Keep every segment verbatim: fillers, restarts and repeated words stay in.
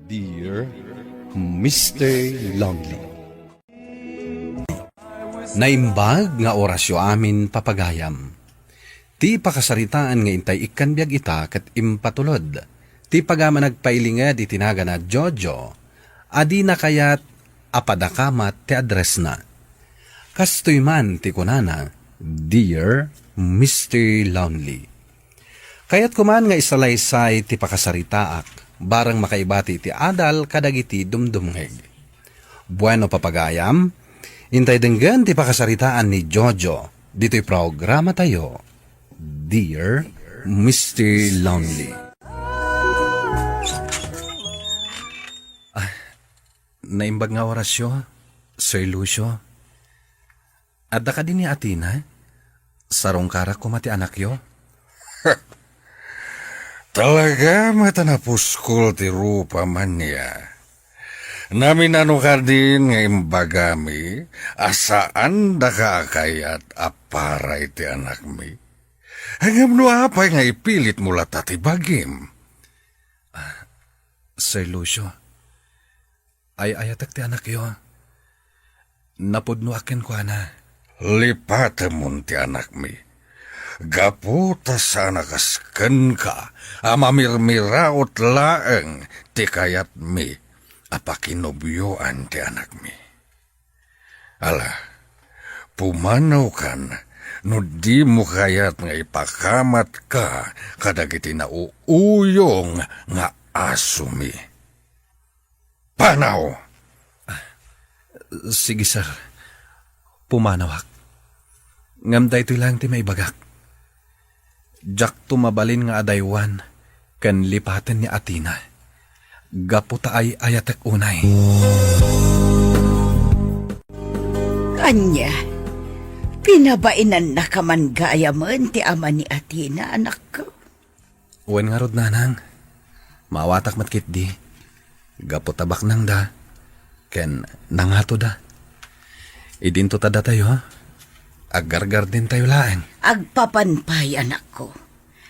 Dear Mister Lonely. Naimbag nga orasyo amin, papagayam. Ti pakasaritaan nga intay ikkan biag ita ket impatulod ti pagamanag pailinged iti nagana Jojo a dina kayat a padakamat ti addressna. Kastoy man ti kunana, "Dear Mister Lonely." Kayatko man nga isalaysay ti pakasaritaak, barang makaibati iti adal kadagiti dumdumngeg. Bueno, papagayam, intay denggen ti pakasaritaan ni Jojo ditoy programatayo, Dear Mister Lonely. Ah, naimbag nga orasyo, Sir Lucio. Adda kadi ni Athena? Sarungkarak koma ti anakyo? Talaga met a napuskol ti rupa man ya. Naminano kadin nga imbagami a saandaka a kayat a para iti anakmi? Ngem no apay nga ipilitmo latta ti bagim? Ah, Sir Lucio, ay-ayatek ti anakyo. Napudnoak kenkuana. Lipatemon ti anakmi. Gapu ta saan a kas kenka a mamirmiraot laeng ti kayatmi a pakinobioan ti anakmi. Ala, pumanawkan no dimo kayat nga ipakamatka kadagiti nauuyong nga asomi. Panaw! Sige, sir. Pumanawak. Ngem daytoy laeng ti maibagak. Diakto mabalin nga adaywan ken lipaten ni Athena. Gapu ta ay-ayatek unay. Ania, pinabainannaka man gayamen ti ama ni Athena, anakko? Wen ngarud, nanang. Maawatak met ketdi. Gapu ta baknangda, ken nangatoda. Idinto ta datayo, aggargardentayo laeng. Agpapan pay, anakko.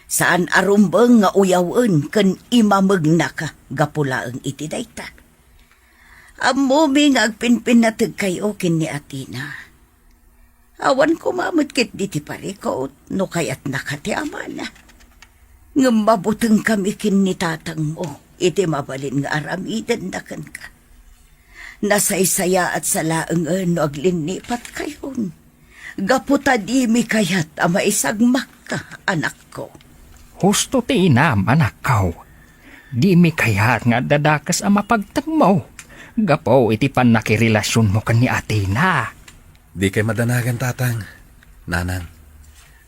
Saan a rumbeng nga uyawen ken imamegnaka gapu laeng iti dayta. Ammomi nga agpinpinnategkayo ken ni Athena. Awan koma met ketdi ti parikut no kayatnaka ti amana. Ngem mabutengkami ken ni tatangmo iti mabalin nga aramidenna kenka. Nasaysayaat sa laengen no aglinnipatkayon, gapu ta dimi kayat a maisagmakka, anakko. Husto ti inam, anakko. Dimi kayat nga adda dakes a mapagtengmo gapu iti pannakirelasionmo ken ni Athena. Dikay madanagan, tatang, nanang.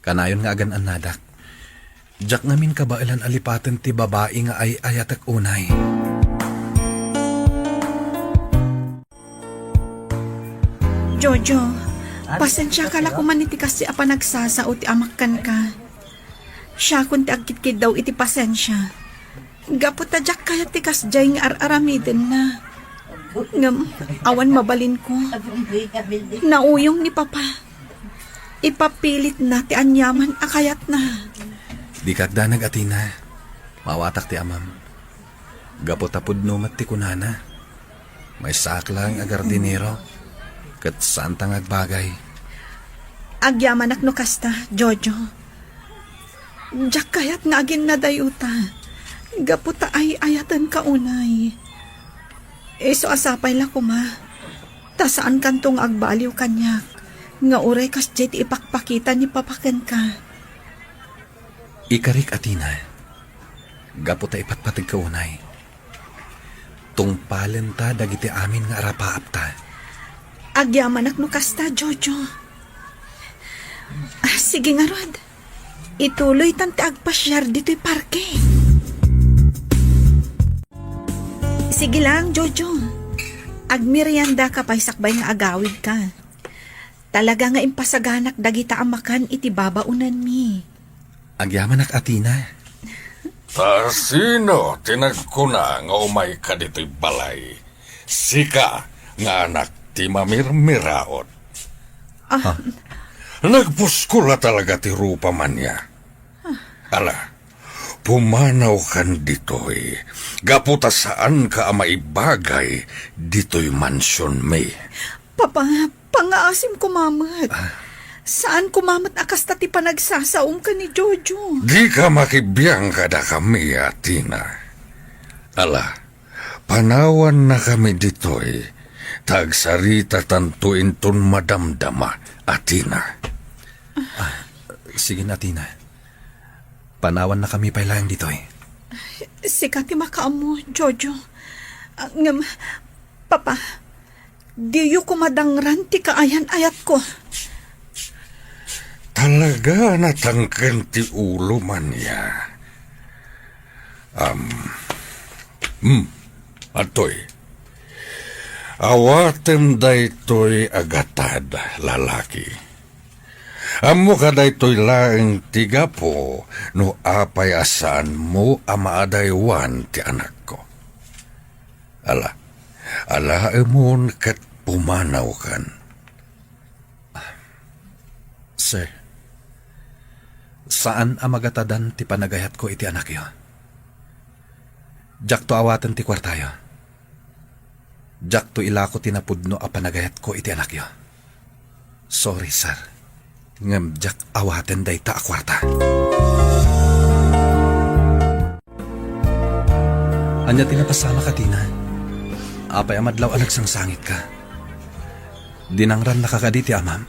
Kanayon nga agan-annadak. Diak ngamin kabaelan a lipaten ti babai nga ay-ayatek unay. Jojo, pasensiaka la koman iti kastoy a panagsasao ti amak kenka. Siakon ti agkitkiddaw iti pasensia. Gapu ta diak kayat ti kasdiay nga ar-aramidenna. Ngem, awan mabalinko. Nauyong ni Papa. Ipapilitna ti aniaman a kayatna. Dika agdanag, Athena. Maawatak ti amam. Gapu ta pudno met ti kunana. Maysaak laeng a gardinero, ket saanta nga agbagay. Agyamanak no kasta, Jojo. Diak kayat nga aginnadayuta, gapu ta ay-ayatenka unay. Isu a sapay la koma, ta saankanto nga agbaliw kaniak, nga uray kasdiay ti ipakpakita ni Papa kenka. Ikarik, Athena, gapu ta ipatpategka unay. Tungpalenta dagiti amin nga arapaapta. Agyamanak no kasta, Jojo. Ah, sige ngarud. Ituloytan ti agpasiar ditoy parke. Sige lang, Jojo. Agmeriendaka pay sakbay nga agawidka. Talaga nga impasaganak dagita a makan iti babaonanmi. Agyamanak, Athena. Ta sino ti nagkuna nga umayka ditoy balay? Sika nga anak ti mamirmiraot. Ah. Ha? Nagpuskol a talaga ti rupa man ya. Ala, Pumanawkan ditoy, gapu ta saanka a maibagay ditoy mansionmi. Papa, pangngaasim koma met. Ah. Saan koma met a kasta ti panagsasaom ken ni Jojo. Dika makibiang kadakami, Athena. Ala, panawannakami ditoy, ta agsaritatanto inton madamdama, Athena. Ah, sige, Athena. Panawannakami pay laeng ditoy. Sika ti makaammo, Jojo. Ah, ngem, Papa, diyo koma dangran ti kaayan-ayatko. Talaga natangken ti ulo, Mania. Am, hmm, adtoy. Awatem daytoy a gatad, lalaki. Ammoka daytoy laeng ti gapu no apay a saanmo a maadaywan ti anakko. Ala, alaemon ket pumanawkan. Sir, saan a magatadan ti panagayatko iti anakyo. Diakto awaten ti kuartayo. Diakto ilako ti napudno a panagayatko iti anakyo. Sorry, sir. Ngem diak awaten dayta a kuarta. Ania ti napasamak, Athena? Apay a madlaw a nagsangsangitka? Dinangrannaka kadi ti amam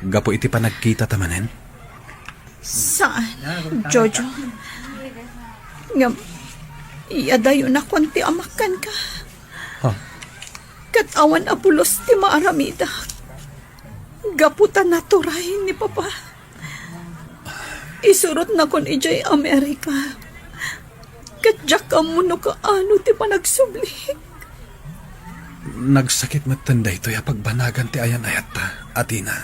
gapu iti panagkitata manen? Saan, Jojo. Ngem, iyadayonakon ti amak kenka. Ha? Ket awan a pulos ti maaramidak. Gapu ta naturay ni Papa. Isurotnakon idiay Amerika. Ket diak ammo no kaano ti panagsublik. Nagsakit metten daytoy a pagbanagan ti ayan-ayatta, Athena.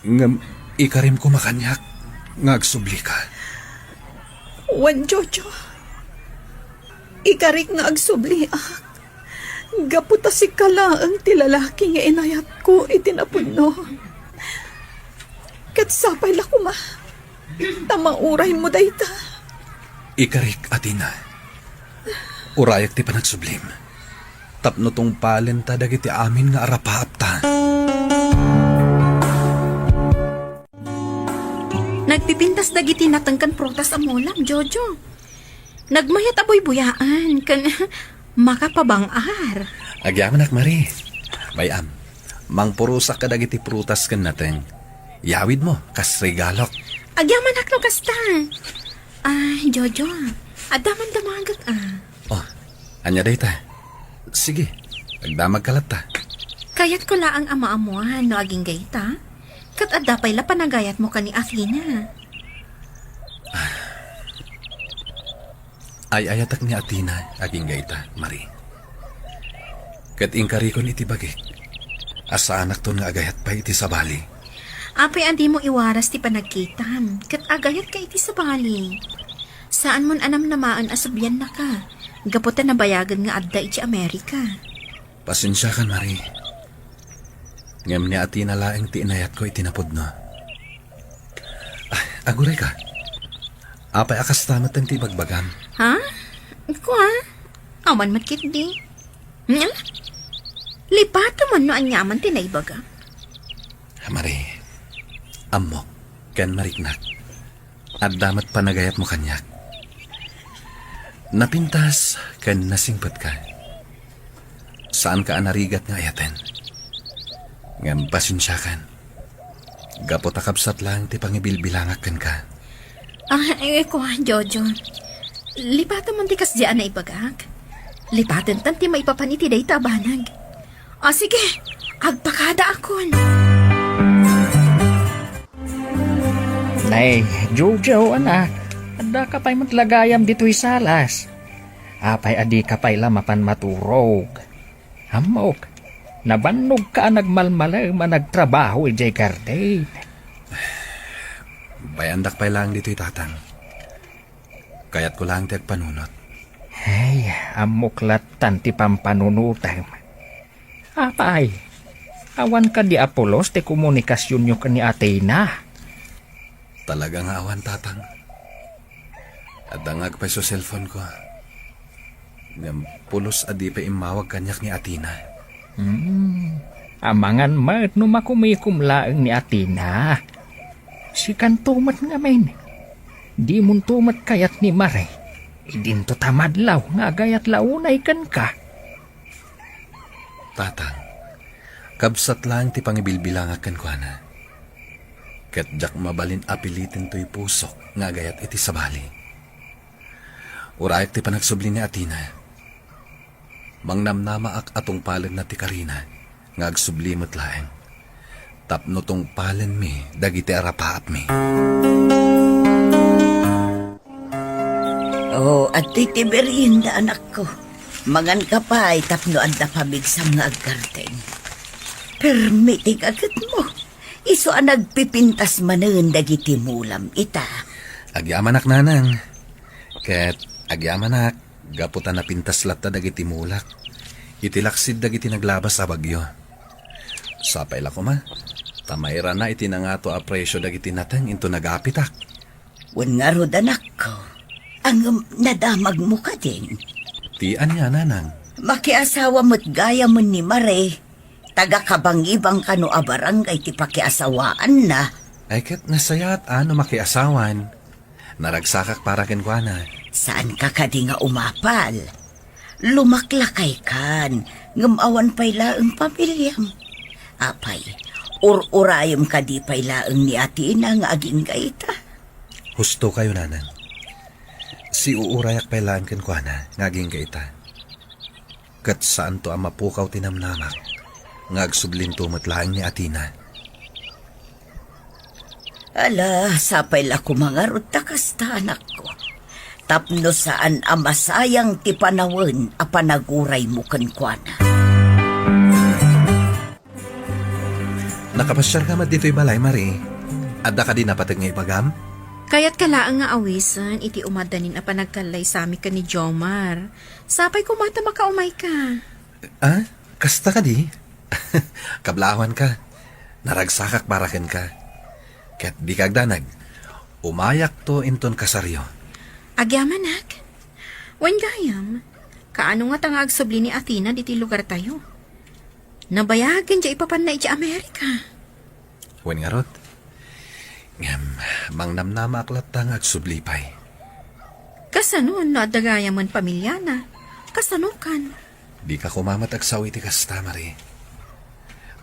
Ngem ikarim koma kaniak nga agsublika. Wen, Jojo. Ikarik nga agsubliak. Gapu ta sika laeng ti lalaki nga inayatko iti napudno. Ket sapay la koma ta mauraymo dayta. Ikarik, Athena. Urayak ti panagsublim. Tapno tungpalenta dagiti amin nga arapaapta. Nagpipintas dagiti nateng ken prutas a mulam, Jojo. Nagmayat a buybuyaan ken makapabang-ar. Agyamanak, Marie. Bay-am, mangpurosak kadagiti prutas ken nateng. Yawidmo, kas regalok. Agyamanak no kasta. Ah, Jojo, adda man damagek, ah. Oh, ania dayta? Sige, agdamagka latta. Kayatko laeng a maammoan no agingga ita. Ket adda pay la panagayatmo ken ni Athena. Ay-ayatek ni Athena agingga ita, Marie. Ket inkarikon iti bagik a saanakton nga agayat pay iti sabali. Apay a dimo iwaras ti panagkitam ket agayatka iti sabali? Saanmon a namnamaen a subliannaka gapu ta nabayagen nga adda iti Amerika. Pasensiakan, Marie. Ngem ni Athena laeng ti inayatko iti napudno. Ah, agurayka. Apay a kasta met ti ibagbagam? Ha? Kua? Awan met ketdi. Hmm? Lipatem no aniaman ti naibaga. Marie, ammok ken mariknak. Adda met panagayatmo kaniak. Napintas ken nasingpetka. Saanka a narigat nga ayaten. Ngem pasensiakan. Gapu ta kabsat laeng ti pangibilbilangak kenka. Ah, eh, kua, Jojo. Lipatem man ti kasdi a naibagak. Lipatentan ti maipapan iti dayta a banag. Ah, sige. Agpakadaakon. Nay, Jojo, anak, addaka pay met la gayam ditoy salas. Apay a dika pay la mapan maturog? Ammok, nabannogka a nagmalmalem a nagtrabaho idiay garden. Bayandak pay laeng ditoy, Tatang. Kayatko laeng ti agpanunot. Ay, ammok lattan ti pampanunotem. Apay, awan kadi a pulos ti komunikasionyo ken ni Athena? Talaga nga awan, Tatang. Adda nga agpayso cellphone ko. Ngem pulos a di pay immawag kaniak ni Athena. Hmm. Amangan met no makumikom laeng ni Athena. Sikanto met ngamin. Dimonto met kayat ni Mare. Idinto ta madlaw nga agayat la unay kenka. Tatang, kabsat laeng ti pangibilbilangak kenkuana. Ket diak mabalin a piliten toy pusok nga agayat iti sabali. Urayak ti panagsubli ni Athena. Mangnamnamaak a tungpalenna ti karina nga agsubli met laeng tapno tungpalenmi dagiti arapaapmi. Oh, adtoy ti merienda, anakko. Manganka pay tapno adda pamigsam nga aggarteng. Permi ti gagetmo. Isu a nagpipintas manen dagiti mulam ita. Agyamanak, nanang. Ket agyamanak, gapu ta napintas latta dagiti mulak iti laksid dagiti naglabas a bagyo. Sapay la koma, ta mairana iti nangato a presio dagiti nateng inton agapitak. Wen ngarud, anakko, ngem nadamagmo kadin? Ti ania, nanang? Makiasawa met gayamen ni Mare. Taga-Kabangibang kano a barangay ti pakiasawaanna. Ay, ket nasayaat a no makiasawan. Naragsakak para kenkuana. Saanka kadi nga umapal? Lumaklakaykan, ngem awan pay laeng pamiliam. Apay, ur-urayem kadi pay laeng ni Athena nga agingga ita? Husto kayo, nanang. Siuurayak pay laeng kenkuana nga agingga ita. Ket saanto a mapukaw ti namnamak nga agsublinto met laeng ni Athena. Ala, sapay la koma ngarud ta kasta, anakko, tapno saan a masayang ti panawen a panaguraymo kenkuana. Nakapasiarka met ditoy balay, Marie? Adda kadi napateg nga ibagam? Kayatka laeng nga awisen iti umaddanin a panagkallaysami ken ni Jomar. Sapay koma ta makaumayka. Ah, kasta kadi? Kablawanka. Naragsakak para kenka. Ket dika agdanag. Umayakto inton kasaryo. Agyamanak? Wen gayam, kaano ngata nga agsubli ni Athena ditoy lugartayo? Nabayag ken diay ipapanna idiay Amerika. Wen ngarud. Ngem, mangnamnamaak latta nga agsubli pay. Kasano no adda gayamen pamiliana? Kasanokan? Dika koma met agsaw iti kasta, Marie.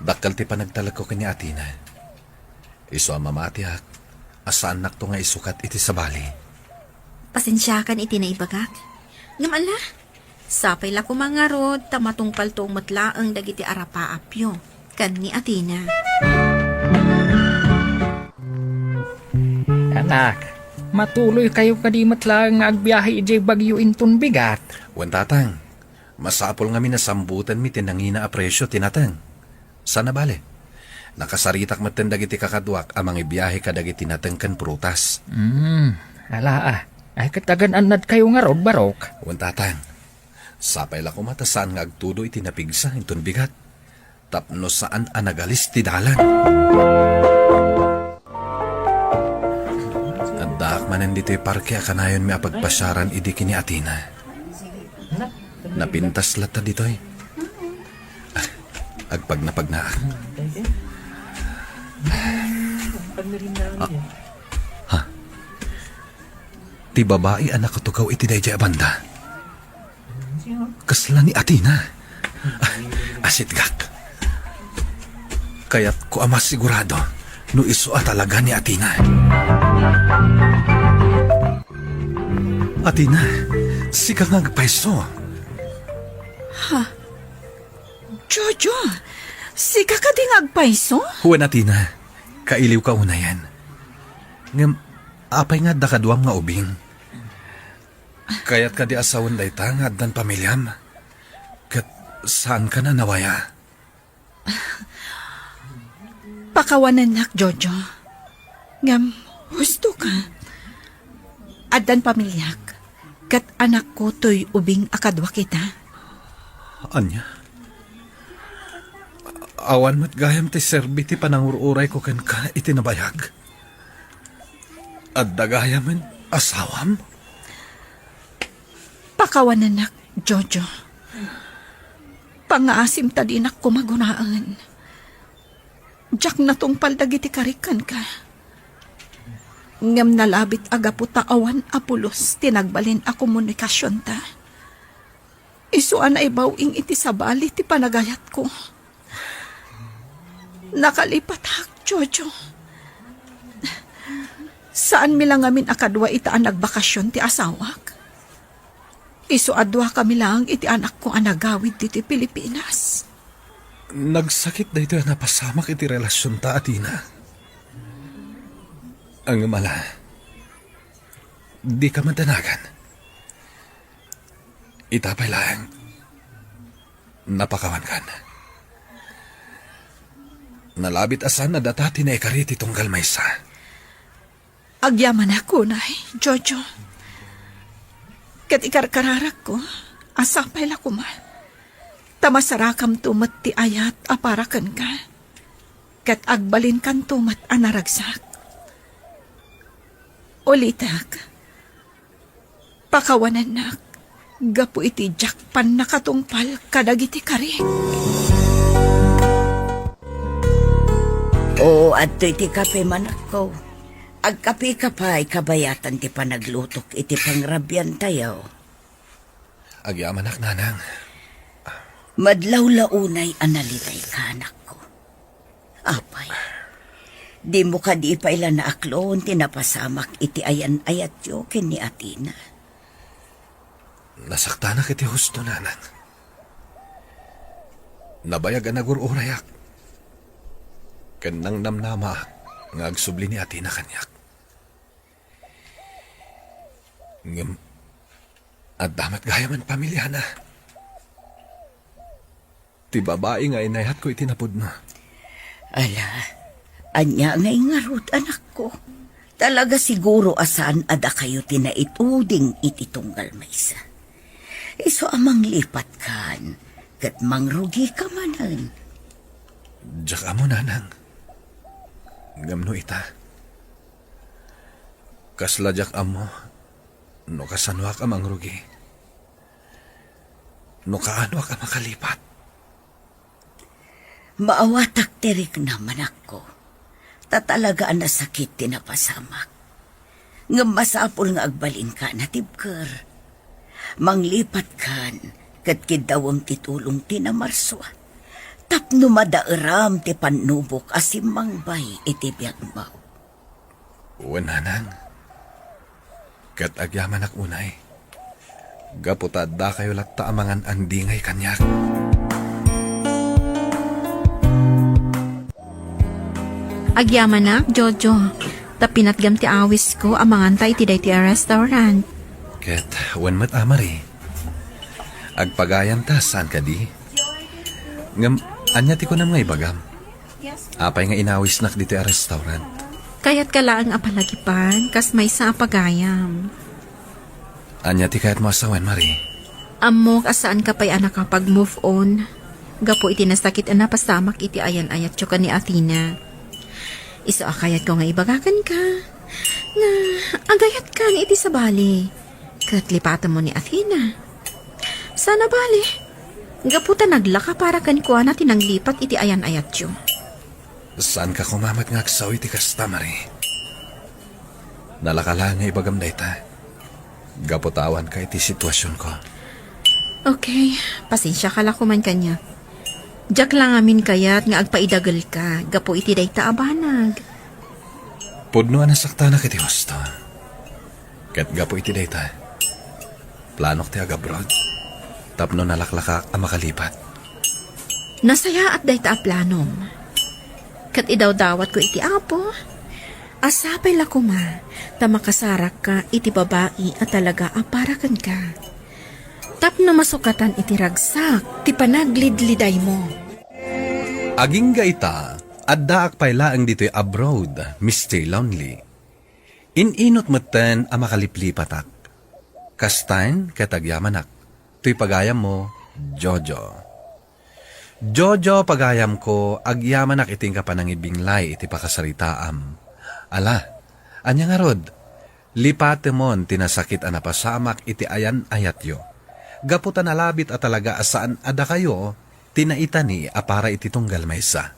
Dakkel ti panagtalekko ken ni Athena. Isu a mamatiak a saannakto nga isukat iti sabali. Pasensiakan iti naibagak. Ngem ala, sapay la koma ngarud ta matungpalto met laeng dagiti arapaapyo ken ni Athena. Anak, matuloykayo kadi met laeng nga agbiahe idiay bagyo inton bigat? Wen, tatang. Masapul ngamin a sambutenmi ti nangina a presio ti nateng. Saan a bale, nakasaritak metten dagiti kakaduak a mangibiahe kadagiti nateng ken prutas. Hmm, ala a. Ay, ket agan-annadkayo ngarud, Barok? Wen, tatang. Sapay la koma ta saan nga agtudo iti napigsa inton bigat tapno saan a nagalis ti dalan. Addaak manen ditoy parke a kanayonmi a pagpasiaran idi ken ni Athena. Napintas latta ditoy. Ah, agpagnapagnaak. Ah, ha? Ti babai a nakatugaw iti daydiay a banda. Kasla ni Athena. Ah, asitgak. Kayatko a masigurado no isu a talaga ni Athena. Athena, sika nga agpayso. Ha? Jojo, sika kadi nga agpayso? Wen, Athena, kailiwka unayen. Ngem, apay nga adda kaduam nga ubing? Kayat kadi a sawen dayta nga addan pamiliam? Ket saankan a nawaya? Pakawanennak, Jojo. Ngem, husto ka. Addan pamiliak, ket anakko toy ubing a kadua kita. Ania? Awan met gayam ti serbi ti panangur-urayko kenka iti nabayag. Adda gayamen asawam? Kawanennak, Jojo. Pangngaasim ta dinak koma gunaen. Diak natungpal dagiti karik kenka. Ngem nalabit a gapu ta awan a pulos ti nagbalin a komunikasionta. Isu a naibaw-ing iti sabali ti panagayatko. Nakalipatak, Jojo. Saanmi la ngamin a kadua ita a nagbakasion ti asawak. Isu a duakami laeng iti anakko a nagawid ditoy Pilipinas. Nagsakit daytoy a napasamak iti relasionta, Athena. Ngem ala, dika madanagan. Ita pay laeng, napakawankan. Nalabit a saan a data ti naikari ti tunggal maysa. Agyamanak unay, Jojo. Ket ikarkararakko a sapay la koma ta masarakamto met ti ayat a para kenka, ket agbalinkanto met a naragsak. Ulitek, pakawanennak gapu iti diak pannakatungpal kadagiti karik. Oo, adtoy ti kape, manakko. Agkapeka pay kabayatan ti panaglutok iti pangrabiantayo. Agyamanak, nanang. Madlawlaw unay a nalitayka, anakko. Apay, dimo kadi pay la naaklon ti napasamak iti ayan-ayatyo ken ni Athena? Nasaktanak iti husto, nanang. Nabayag a nagur-urayak ken nangnamnamaak nga agsubli ni Athena kaniak. Ngem adda met gayamen pamiliana. Ti babai nga inayatko iti napudno. Ala, ania nga ingarud, anakko? Talaga siguro a saan a dakayo ti naituding iti tunggal maysa. Isu a manglipatkan, ket mangrugika manen. Diak ammo, nanang. Ngem no ita, kasla diak ammo no kasanoak a mangrugi. No kaanoak a makalipat. Maawatak ti riknam, anakko. Ta talaga a nasakit ti napasamak. Ngem masapul nga agbalinka a natibker. Manglipatkan, ket kiddawem ti tulong ti namarsua. Tapno madaeram ti pannubok a simmangbay iti biagmo. Wen, nanang. Ket agyamanak unay. Gapu ta addakayo latta a mangan-andingay kaniak. Agyamanak, Jojo. Ta pinatgam ti awisko a manganta iti daytoy a restaurant. Ket wen met, a Marie. Agpagayamta, saan kadi? Ngem, ania ti kunam nga ibagam? Apay nga inawisnak ditoy a restaurant? Kayatka laeng a palagipan, kas maysa a pagayam. Ania ti kayatmo a sawen, Marie? Ammok a saanka pay a nakapag-move on gapu iti nasakit a napasamak iti ayan-ayatyo ken ni Athena. Isu a kayatko nga ibaga kenka nga agayatkan iti sabali ket lipatemmo ni Athena. Saan a bale, gapu ta naglaka para kenkuana ti nanglipat iti ayan-ayatyo. Saanka koma met nga agsao iti kasta, Marie. Nalaka laeng nga ibagam dayta gapu ta awanka iti situasionko. Okay, pasensiaka la koman kaniak. Diak la ngamin kayat nga agpaidagelka gapu iti dayta a banag. Pudno a nasaktanak iti husto. Ket gapu iti dayta, planok ti agabroad tapno nalaklakak a makalipat. Nasayaat dayta a planom. Ket idawdawatko iti Apo a sapay la koma ta makasarakka iti babai a talaga a para kenka. Tapno masukatan iti ragsak ti panaglidlidaymo. Agingga ita, addaak pay laeng ditoy abroad, Mister Lonely. In-inut metten a makaliplipatak. Kastaen ket agyamanak, toy pagayammo, Jojo. Jojo, pagayamko, agyamanak iti inka panangibinglay iti pakasaritaam. Ala, ania ngarud? Lipatemon ti nasakit a napasamak iti ayan-ayatyo. gapu ta nalabit a talaga a saan a dakayo ti naitani a para iti tunggal maysa.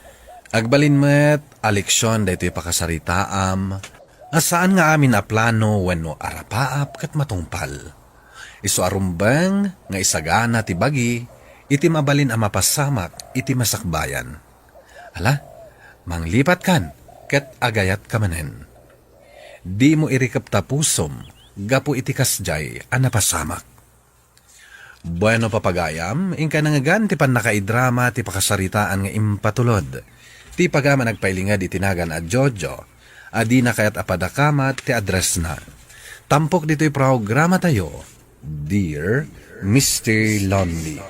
Agbalin met a leksion daytoy pakasaritaam a saan nga amin a plano wenno arapaap ket matungpal. Isu a rumbeng nga isagana ti bagi iti mabalin a mapasamak iti masakbayan. Ala, manglipatkan ket agayatka manen. Dimo irikep ta pusom gapu iti kasdiay a napasamak. Bueno, papagayam, inka nangngegan ti pannakaidrama ti pakasaritaan nga impatulod. Ti pagayam a nagpailinged iti nagan a Jojo, a dina kayat a padakamat ti addressna. Tampok ditoy programatayo, Dear Mister Lonely.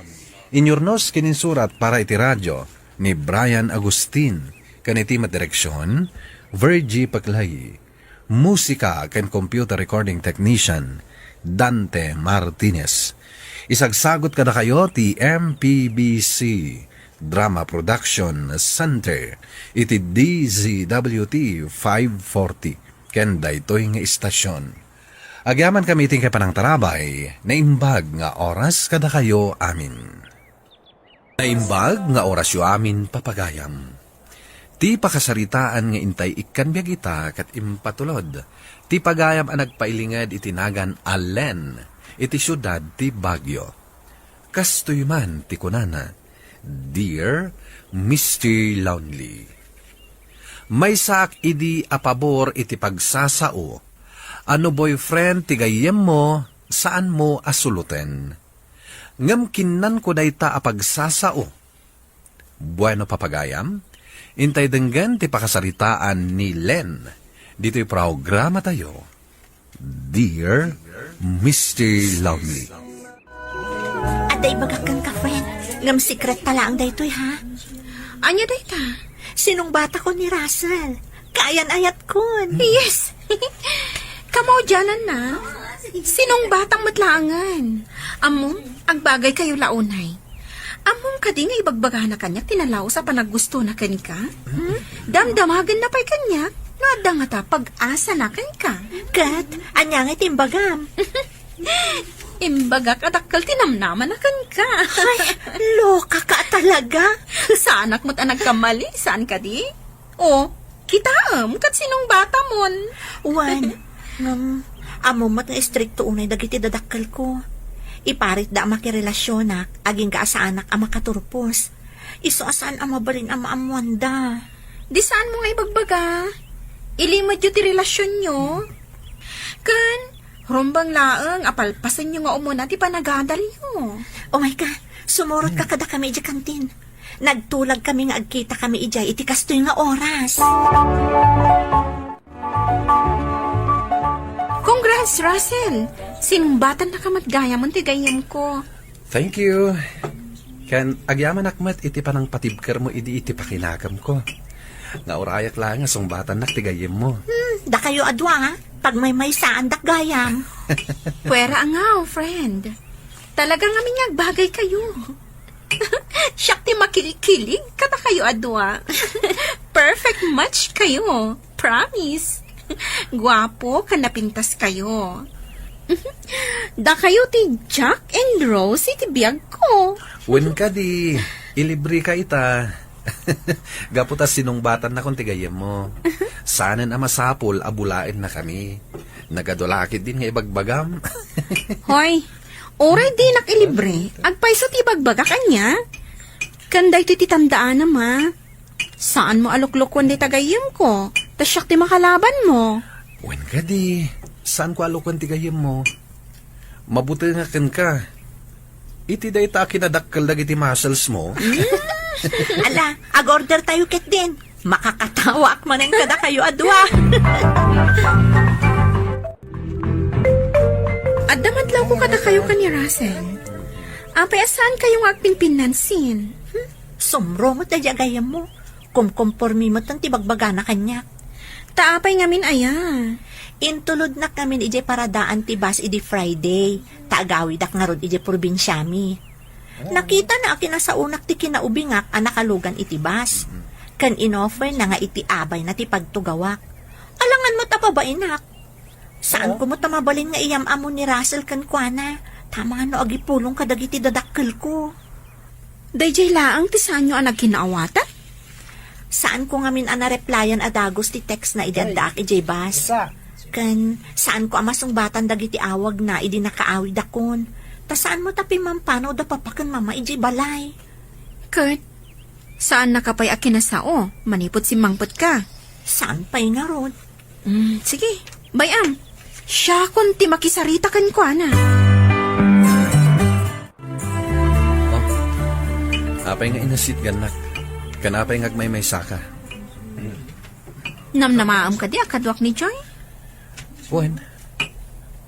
Inyurnos ken insurat para iti radio ni Brian Agustin, ken iti met direksion, Virgie Paclay. Musika ken computer recording technician, Dante Martinez. Isagsagot kadakayo ti M P B C Drama Production Center iti D Z W T five forty ken daytoy nga istasion. Agyamankami iti panangtarabay, naimbag nga oras kadakayo amin. Naimbag nga orasyo amin, papagayam. Ti pakasaritaan nga intay ikkan biag ita ket impatulod ti pagayam a nagpailinged iti nagan a Len iti siudad ti Baguio. Kastoy man ti kunana, "Dear Mister Lonely, maysaak idi a pabor iti pagsasao a no boyfriend ti gayyemmo, saanmo a suloten." Ngem kinnanko dayta a pagsasao. Bueno, papagayam, intay denggen ti pakasaritaan ni Len ditoy programatayo, Dear Mister Lovely. Adda ibagak kenka, friend. Ngem secret ta laeng daytoy, ha? Ania dayta? Sinungbatakon ni Russell. Kaayan-ayatkon. Yes. Kamaudiananna, sinungbatang met laengen. Ammom, agbagaykayo la unay. Ammom kadi nga ibagbagana kaniak ti nalaus a panaggustona kenka? Hmm? Damdamagenna pay kaniak no adda ngata pag-asana kenka. Ket, ania nga ti imbagam? Imbagak a dakkel ti namnamana kenka. Ay, loka ka talaga. Saanak met a nagkamali, saan kadi? O, kitaem, ket sinungbatamon. Wen, ngem, ammom met nga istrikto unay dagiti dadakkelko. Iparitda a makirelasionak, agingga a saanak a makaturpos. Isu a saan a mabalin a maammoanda. Di saanmo nga ibagbaga? Ilimedyo ti relasionyo. Ken, rumbeng laeng a palpasenyo nga umuna ti panagadalyo. O, Maika, sumurotka kadakami idiay kantin. Nagtulagkami nga agkitakami idiay iti kastoy nga oras. Congrats, Russell! Sinungbatannaka met gayam ti gayyemko. Thank you. Ken agyamanak met iti panangpatibkermo idi iti pakinakemko. Nga urayak laeng a sungbatannak ti gayyemmo. Hmm, dakayo a dua, pagmaymaysaandak gayam. Puera a ngaw, friend. Talaga ngamin nga agbagaykayo. Siak ti makilkilig kadakayo a dua. Perfect match kayo. Promise. Guapo ken napintas kayo. Dakayo ti Jack and Rose iti biagko. Wen kadi, ilibreka ita. Gapu ta sinungbatannakon ti gayyemmo. Saanen a masapul a bulaennakami. Nagadu la ketdin nga ibagbagam. Hoy, uray dinak ilibre, agpayso ti ibagbagak ania? Ken daytoy ti tandaanam, a. Saanmo a luklukuen dayta gayyemko, ta siak ti makalabanmo. Wen kadi, saanko a lukuen ti gayyemmo. Mabutengak kenka. Iti dayta a kinadakkel dagiti musclesmo. Hmm? Ala, ag-order tayo ketdin. Makakatawaak manen kadakayo a dua. Adda madlawko kadakayo ken ni Russell. Apay a saankayo nga agpinpinnansin? Hmm? Sumro met daydi a gayyemmo. Kumkompormi met ti bagbagana kaniak. Ta apay ngamin aya? Intulodnak ngamin idiay paradaan ti bus idi Friday, ta agawidak ngarud idiay probinsiami. Nakitana a kinasaonak ti kinaubingak a nakalugan iti bus, ken inofferna nga iti abayna ti pagtugawak. Alangan met a babainak. Saanko met a mabalin nga iyam-ammo ni Russell kenkuana, Ta mano agipulong kadagiti dadakkelko. Daydiay laeng ti saanyo a nagkinaawatan? Saanko ngamin a nareplyan a dagus ti text na idi addaak idiay bus. Ken saanko a masungbatan dagiti awagna idi nakaawidakon. Ta saan met a pimmampanaw da papa ken mama idiay balay. Ket saannaka pay a kinasao manipud simmangpetka? Saan pay ngarud? Mm, sige, bay-am. Siakon ti makisarita kenkuana. Oh, apay nga inasitgannak? Ken apay nga agmaymaysaka? Namnamaem kadi a kaduak ni Joy? Wen,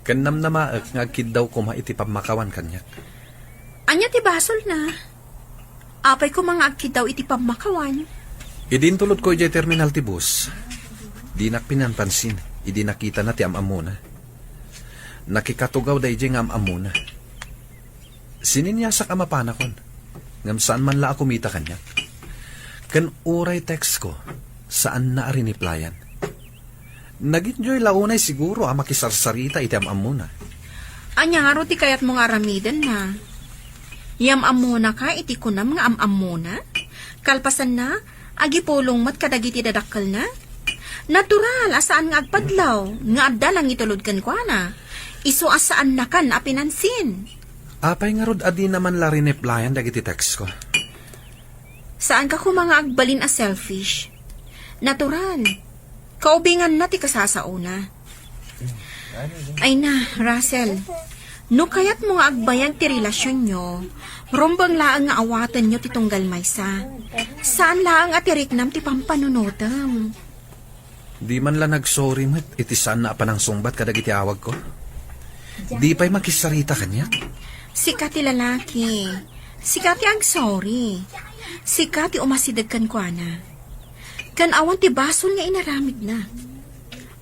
ken namnamaek nga agkiddaw koma iti pammakawan kaniak. Ania ti basolna? Apay koma nga agkiddaw iti pammakawan? Idi intulodko idiay terminal ti bus, dinak pinanpansin idi nakitana ti am-ammona. Nakikatugaw daydiay nga am-ammona. Sininyasak a mapanakon, ngem saan man la a kumita kaniak. Ken uray textko, saanna a rineplyan. Nag-enjoy la unay siguro a makisarsarita iti am-ammona. Ania ngarud ti kayatmo nga aramidenna? Yam-ammonaka iti kunam nga am-ammona? Kalpasanna, agipulong met kadagiti dadakkelna? Natural a saan nga agpadlaw nga adda nangitulod kenkuana. Isu a saannakan a pinansin. Apay ngarud a dina man la rineplyan dagiti textko? Saanka koma nga agbalin a selfish. Natural. Kaubinganna ti kasasaona. Ay na, Russell. No kayatmo nga agbayag ti relasionyo, rumbeng laeng nga awatenyo ti tunggal maysa. Saan laeng a ti riknam ti pampanunotem. Di man la nagsorry met iti saanna a panangsungbat kadagiti awagko? Di pay makisarita kaniak? Sika ti lalaki. Sika ti agsorry. Sika ti umasideg kenkuana. Ken awan ti basol nga inaramidna.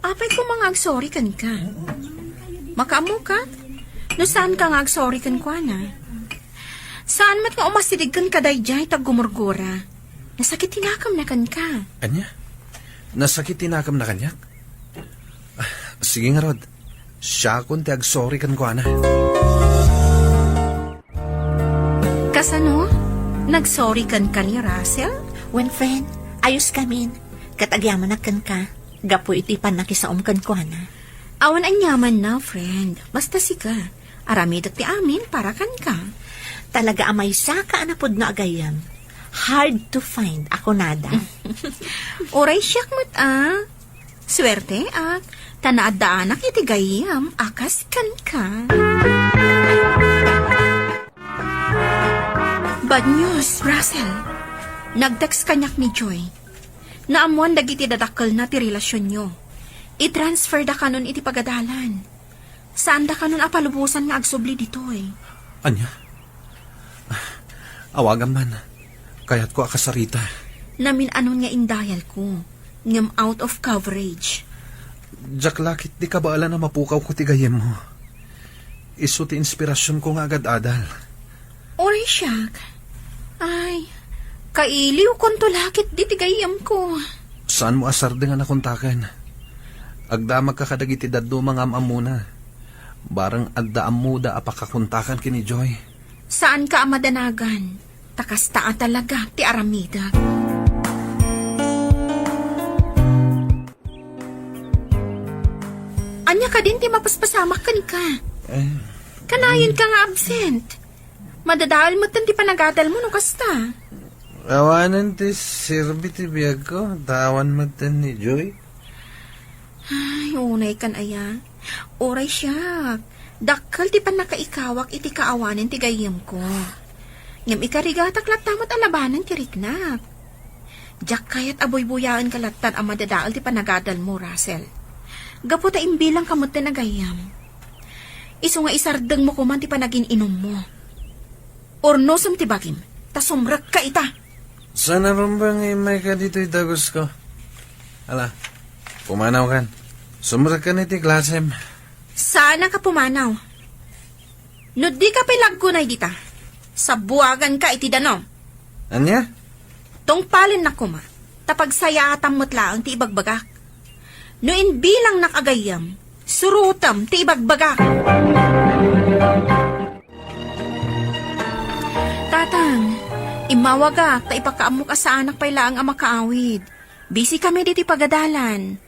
Apay koma nga agsorry kenka? Makaammoka? No saanka nga agsorry kenkuana? Saan met nga umasideg kenka daydiay ta gumurgura? Nasakit ti nakemna kenka. Ania? Nasakit ti nakemna kaniak? Ah, sige ngarud. Siakon ti agsorry kenkuana. Kasano? Nagsorry kenka ni Russell? Wen, friend, ayoskamin. Ket agyamanak kenka, gapu iti pannakisaom kenkuana. Awan aniamanna, friend. Basta sika. Aramidek ti amin para kenka. Talaga a maysaka a napudno a gayyem. Hard to find a kunada. Uray siak met a. Suerteak, ta naaddaanak iti gayyem a kas kenka. Bad news, Russell. Nag-text kaniak ni Joy. Naammoan dagiti dadakkelna ti relasionyo. I-transfer da kanon iti pagadalan. Saanda kanon a palubosan nga agsubli ditoy. Ania? Awagam man. Kayatko a kasarita. Namin-anon nga in-dial ko, ngem out of coverage. Diak la ketdi kabaelan a mapukawko ti gayyemmo. Isu ti inspirasionko nga agad-adal. Uray siak. Ay, kailiwkonto la ketdi ti gayyemko. Saanmo a sardeng a nakontaken? Agdamagka kadagiti dadduma nga am-ammona. Bareng adda ammoda a pakakontakan ken ni Joy. Saanka a madanagan, ta kasta a talaga ti aramidek. Ania kadin ti mapaspasamak kenka? Eh. Kanayon ka nga absent. Madadael metten ti panagadalmo no kasta. Awanen ti serbi ti biagko, ta awan metten ni Joy. Ay, unay kan aya. Uray siak. Dakkel ti pannakaikawak iti kaawanen ti gayyemko. Ngem ikarigatak latta met a labanen ti riknak. Diak kayat a buybuyaenka lattan a madadael ti panagadalmo, Russell. Gapu ta imbilangka metten a gayyem. Isu nga isardengmo koman ti panagin-inummo. Urnosem ti bagim, ta sumrekka ita. Saan a rumbeng nga immayka ditoy dagusko. Ala, pumanawkan. Sumrekkan iti klasem. Saanka pumanaw? No dika pay laggunay dita, sabuaganka iti danum. Ania? Tungpalennak koma, ta pagsayaatam met laeng ti ibagbagak. No imbilangnak a gayyem, surotem ti ibagbagak. Tang, immawagak ta ipakaammok a saanak pay laeng a makaawid. Busy kami ditoy pagadalan.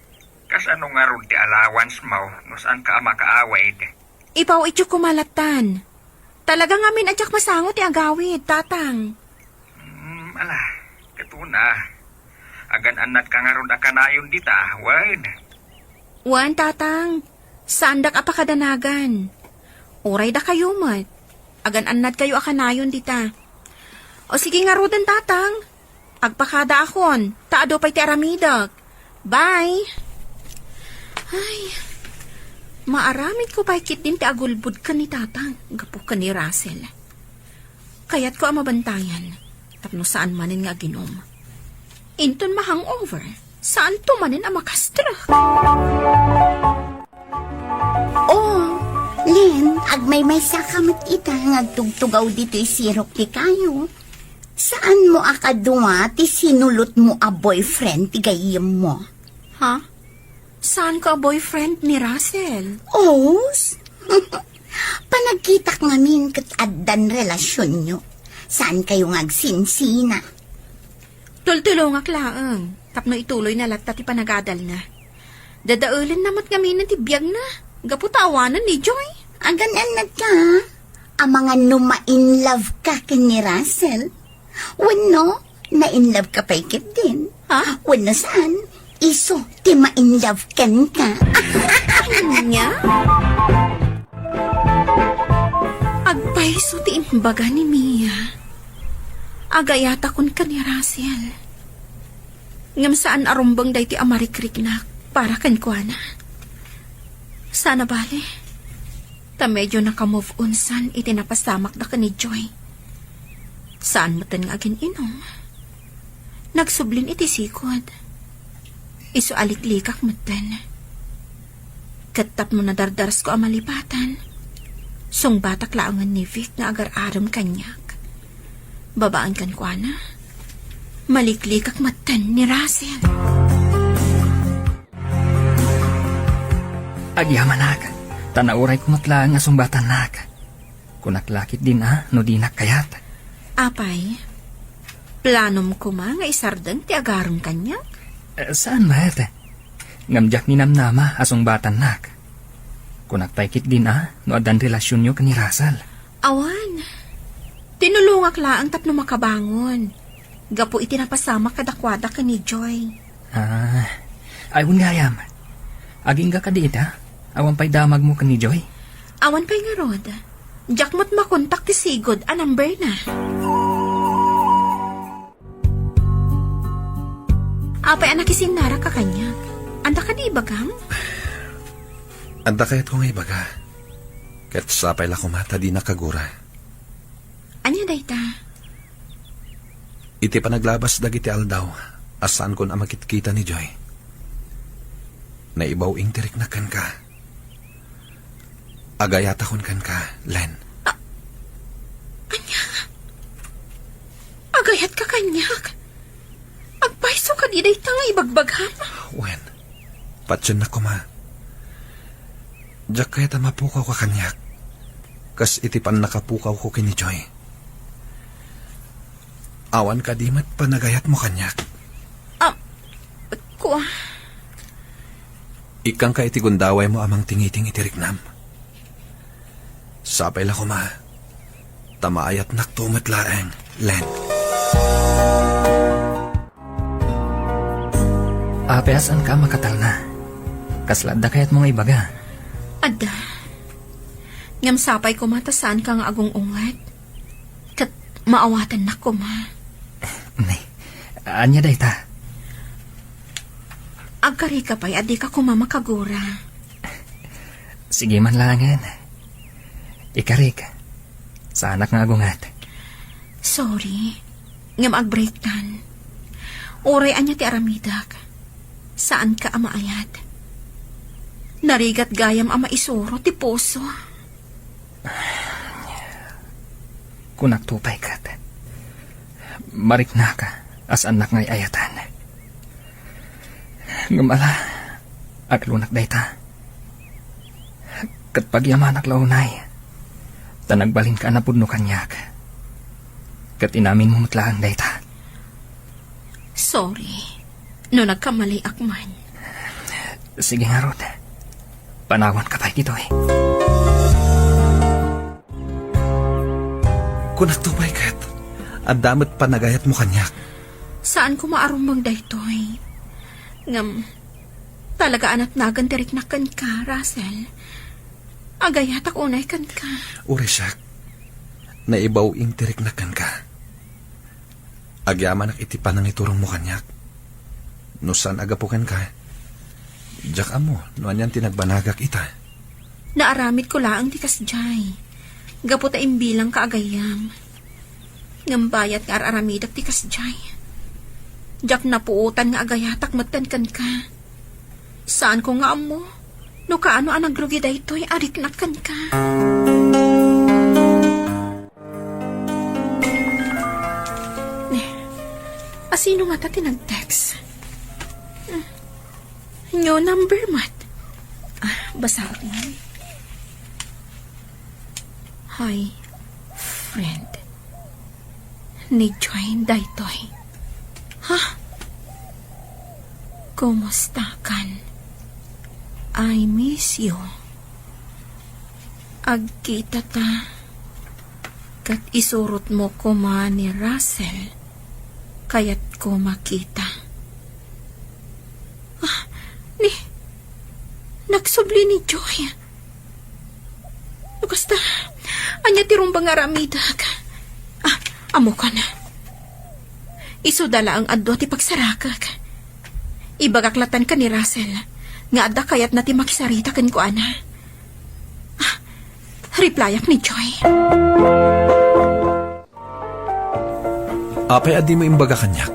Kasano ngarud ti allowance mo no saanka a makaawid? Ipaw-ityo koma lattan. Talaga ngamin a diak masango ti agawid, Tatang. Hmm, ala, ket una. Agan-annadka ngarud a kanayon dita, wen? Wen, Tatang. Saandak a pakadanagan. Uray dakayo met. Agan-annadkayo a kanayon dita. O sige ngaruden, Tatang. Agpakadaakon, ta adu pay ti aramidek. Bye! Ay, maaramidko pay ketdin ti agulbod ken ni Tatang gapu ken ni Russell. Kayatko a mabantayan, tapno saan manen nga aginom. Inton ma-hangover, saanto manen a makastrek. Oh, Len, agmaymaysa ka met ita nga agtugtugaw ditoy sirok ti kayo. Saanmo a kadua ti sinulotmo a boyfriend ti gayyemmo? Ha? Saanko a boyfriend ni Russell? Oh, s-, panagkitak ngamin ket addan relasionyo. Saankayo nga agsinsina? Tultulongak laeng tapno ituloyna latta ti panagadalna. Dadaelenna met ngaminen ti biagna gapu ta awanen ni Joy. Agan-annadka a mangan no ma-in love ka ken ni Russell? Wenno, na-in love ka pay ketdin? Ha? Wenno saan, isu ti ma-in love kenka? Ania? Agpayso ti imbaga ni Mia. Agayatakon ken ni Russell. Ngem saan a rumbeng daytoy a marikriknak para kenkuana. Saan a bale, ta medio naka-move on san iti napasamakda ken ni Joy. Saan metten nga agin-inom. Nagsublin iti sigud. Isu a liklikak metten. Ket tapno nadardarasko a malipatan, sungbatak laengen ni Vic nga agar-arem kaniak. Babaen kenkuana, maliklikak metten ni Russell. Agyamanak, ta naurayko met laeng a sungbatannak. Kunak la ketdin a no dinak kayat. Apay, planom koma nga isardeng ti agarem kaniak? Eh, saan met? Ngem diak ninamnama a sungbatannak. Kunak pay ketdin a no addan relasionyo ken ni Russell. Awan. Tinulongak laeng tapno makabangon gapu iti napasamak kadakuada ken ni Joy. Ah, ay, wen gayam. Agingga kadi ita? Awan pay damagmo ken ni Joy? Awan pay ngarud. Diak met makontak ti sigud a numberna. Apay a nakisinnarak ka kaniak? Adda kadi ibagam? Adda kayatko nga ibaga. Ket sapay la koma ta dinak agura. Ania dayta? Iti panaglabas dagiti aldaw a saankon a makitkita ni Joy, naibaw-ing ti riknak kenka. Agayatakon kenka, Len. A-, ania? Agayatka kaniak? Agpayso kadi dayta nga ibagbagam? Wen, patiennak koma. Diak kayat a mapukawka kaniak, kas iti pannakapukawko ken ni Joy. Awan kadi met panagayatmo kaniak? Ah, kua. Ikkanka iti gundawaymo a mangtingiting iti riknam. Sapay la koma, ta maayatnakto met laeng, Len. Apay a saanka a makatalna? Kasla adda kayatmo nga ibaga? Adda. Ngem sapay koma ta saanka nga agung-unget. Ket maawatannak koma. Nay, ania dayta? Agkarika pay a dika koma makagura. Sige man laengen. Ikarik. Saanak nga agunget. Sorry. Ngem agbreaktan. Uray ania ti aramidek, saanka a maayat. Narigat gayam a maisuro ti puso. Kunakto pay ket, mariknaka a saannak nga ay-ayatan. Ngem ala, aglunak dayta. Ket pagyamanak la unay, ta nagbalinka a napudno kaniak. Ket inaminmo met laeng dayta. Sorry, no nagkamaliak man. Sige ngarud. Panawanka pay ditoy. Kunakto pay ket, adda met panagayatmo kaniak. Saan ko maarumbeng daytoy. Ngem, talaga a natnagan ti riknak kenka, Russell. Agayatak unay kenka. Uray siak, naibaw-in ti riknak kenka. Agyamanak iti panangiturongmo kaniak. No saan a gapu kenka, diak ammo no anian ti nagbanagak ita. Naaramidko laeng ti kasdiay, gapu ta imbilangka a gayyem. Ngem bayat nga ar-aramidek ti kasdiay. Diak napuotan nga agayatak metten kenka. Saanko nga ammo no kaano a nagrugi daytoy a riknak kenka. Eh, asino ngata ti nag-text? Hmm. New number met. Ah, basaek man. Hi, friend. Ni Joy daytoy. Ha? Kumusta kan? I miss you. Agkita ta, ket isurotmo koma ni Russell. Kayatko makita. Ah, ni, nagsubli ni Joy. No kasta, ania ti rumbeng nga aramidek? Ah, ammokon. Isuda laeng a dua ti pagsarakek. Ibagak latta ken ni Russell nga adda kayatna ti makisarita kenkuana. Ah, replyak ni Joy. Apay a dimo imbaga kaniak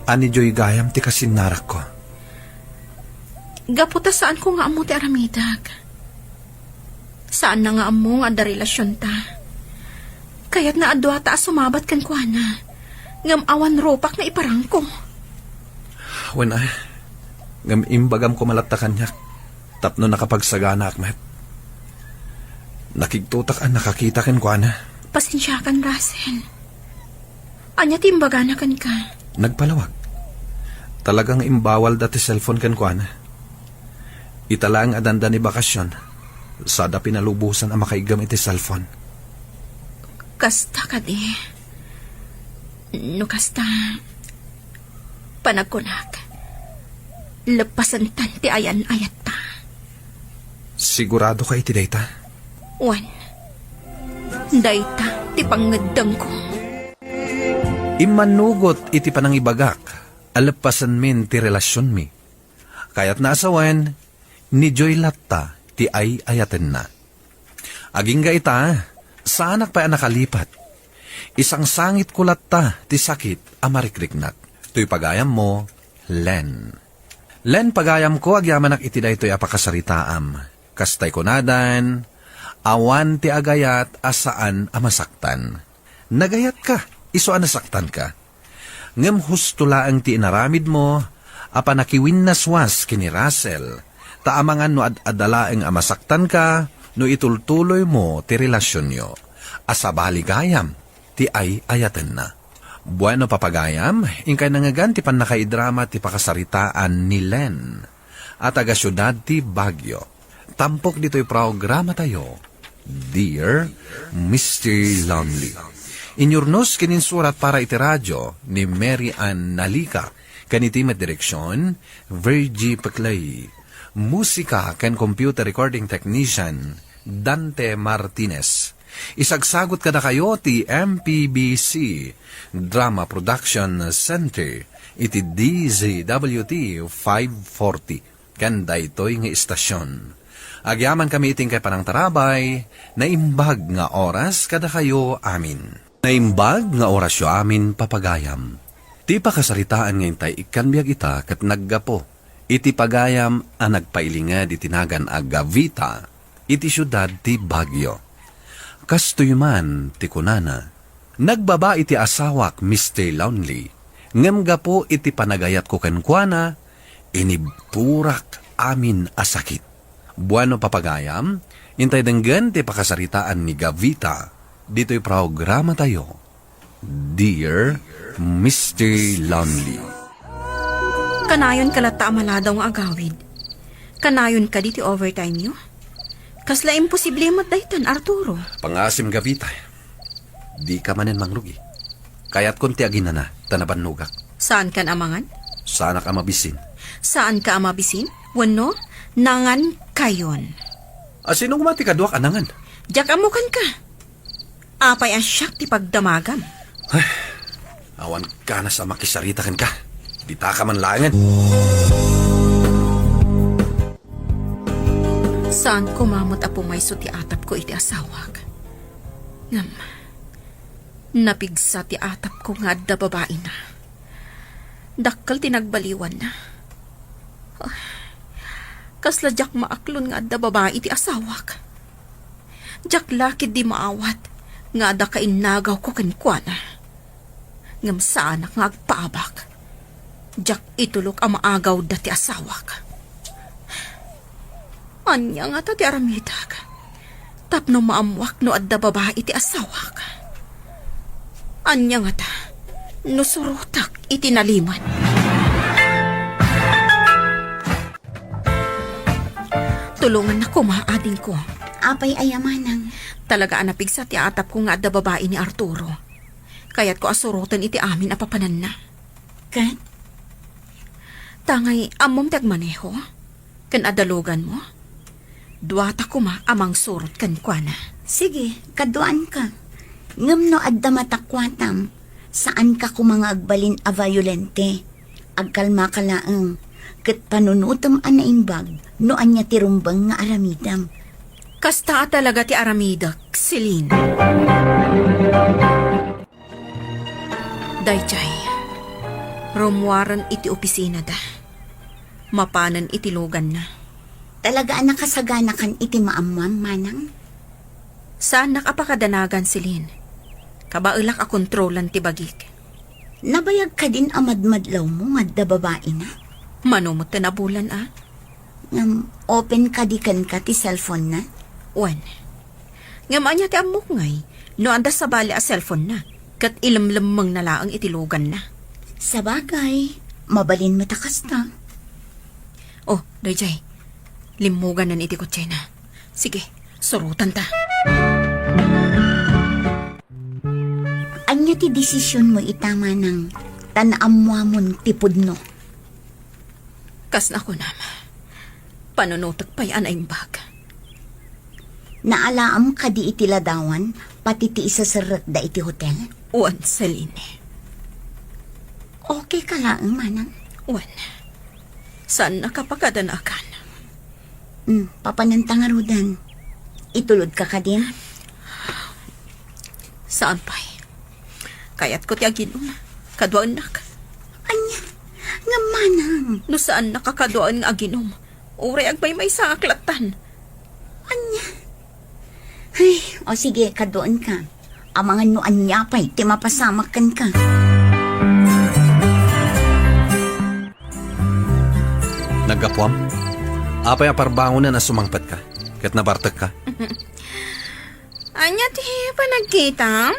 a ni Joy gayam ti kasinnarakko? Gapu ta saanko nga ammo ti aramidek. Saanna nga ammo nga adda relasionta. Kayatna a duata a sumabat kenkuana, ngem awan rupak nga iparangko. Wen, a, ngem imbagam koma latta kaniak tapno nakapagsaganaak met. Nakigtotak a nakakita kenkuana. Pasensiakan, Russell. Ania ti imbagana kenka? Nagpalawag. Talaga nga imbawalda ti cellphone kenkuana. Ita laeng a dandani bakasion, sada pinalubosan a makaiggem iti cellphone. Kasta kadi. No kasta, panagkunak, leppasentan ti ayan-ayatta. Sigurado ka iti dayta? Wen, dayta ti pangngeddengko. Immanugot iti panangibagak a leppasenmin ti relasionmi. Kayatna a sawen, ni Joy latta ti ay-ayatenna. Agingga ita, saanak pay a nakalipat. Isangsangitko latta ti sakit a marikriknak. Toy pagayammo, Len. Len, pagayamko, agyamanak iti daytoy a pakasaritaam. Kastay kunadan, awan ti agayat a saan a masaktan. Nagayatka, isu a nasaktanka. Ngem husto laeng ti inaramidmo a panakiwinnaswas ken ni Russell, ta amangan no ad-adda laeng a masaktanka no itultuloymo ti relasionyo. A sabali gayam ti ay-ayatenna. Bueno, papagayam, inkay nangngegan ti pannakaidrama ti pakasaritaan ni Len a taga-siudad ti Baguio. Tampok ditoy programatayo, Dear Mister Lonely. Inyurnos ken insurat para iti radio ni Mary Ann Nalica, ken iti met direksion, Virgie Peclay. Musika ken computer recording technician, Dante Martinez. Isagsagut kadakayo ti M P B C Drama Production Center iti D Z W T five forty ken daytoy nga istasion. Agyamankami iti inkay panangtarabay, naimbag nga oras kadakayo amin. Naimbag nga orasyo amin, papagayam. Ti pakasaritaan nga intay ikkan biag ita ket naggapu iti pagayam a nagpailinged iti nagan a Gavita iti siudad ti Baguio. Kastoy man ti kunana, "Nagbabai ti asawak, Mister Lonely, ngem gapu iti panagayatko kenkuana, inibburak amin a sakit." Bueno, papagayam, intay denggen ti pakasaritaan ni Gavita ditoy programatayo. Dear Mister Lonely. Kanayon ka latta a maladaw nga agawid. Kanayon kadi ti overtime yo? Kasla imposible met daytan, Arturo. Pangasim, Gavita. Dika manen mangrugi. Kayatkon ti aginana, ta nabannogak. Saankan a mangan? Saanak a mabisin. Saanka a mabisin? Wenno, nangankayon. A, sino koma ti kaduak a nangan? Diak ammo kenka. Apay a siak ti pagdamagam? Ay, awan ganas a makisarita kenka. Ditaka man laengen. Saan koma met a pumayso ti atapko iti asawak. Ngem, napigsa ti atapko nga adda babaina. Dakkel ti nagbaliwanna. Kasla diak maaklon nga adda babai iti asawak. Diak la ketdi maawat nga adda kainnagawko kenkuana. Ngem saanak nga agpaabak. Diak itulok a maagawda ti asawak. Ania ngata ti aramidek tapno maammoak no adda babai ti asawak? Ania ngata no surotek iti nalimed? Tulongannak koma, adingko. Apay aya, manang? Talaga a napigsa ti atapko nga adda babai ni Arturo. Kayatko a suroten iti amin a papananna. Ket? Tangay ammom ti agmaneho? Ken adda loganmo? Duata koma a mangsurot kenkuana. Sige, kaduaanka. Ngem no adda matakuatam, saanka koma nga agbalin a violente. Agkalmaka laeng, ket panunotem a naimbag no ania ti rumbeng nga aramidem. Kasta a talaga ti aramidek, Celine. Daydiay, rummuaren iti opisinada. Mapanen iti loganna. Talaga a nakasaganakan iti maammoam, manang? Saannak a pakadanagan, Celine. Kabaelak a kontrolan ti bagik. Nabayag kadin a madmadlawmo nga adda babaina? Mano met ti nabulan a? Ngem open kadi kenka ti cellphone-na? Wen. Ngem ania ti ammok ngay no adda sabali a cellphone-na ket ilemlemmengna laeng iti loganna? Sabagay, mabalin met a kasta. Oh, daydiay. Limmuganen iti kotsena. Sige, surotanta. Ania ti desisionmo ita, manang, ta naammuamon ti pudno? Kas nakunam, panunotek pay a naimbag. Naalaam kadi iti ladawan, pati ti iseserrekda iti hotel? Wen, Celine. Okay ka laeng, manang? Wen. Saannak a pakadanagan. Hmm, papananta ngaruden. Itulodka kadin? Saan pay. Kayatko ti aginom. Kaduaennak. Ania? Ngem manang. No saannak a kaduaen nga aginom, uray agmaymaysaak lattan. Ania? Ay, o sige, kaduaenka. Amangan no ania pay ti mapasamak kenka. Naggapuam? Apay a parbangonen a sumangpetka ket nabartekka? Ania ti panagkitam?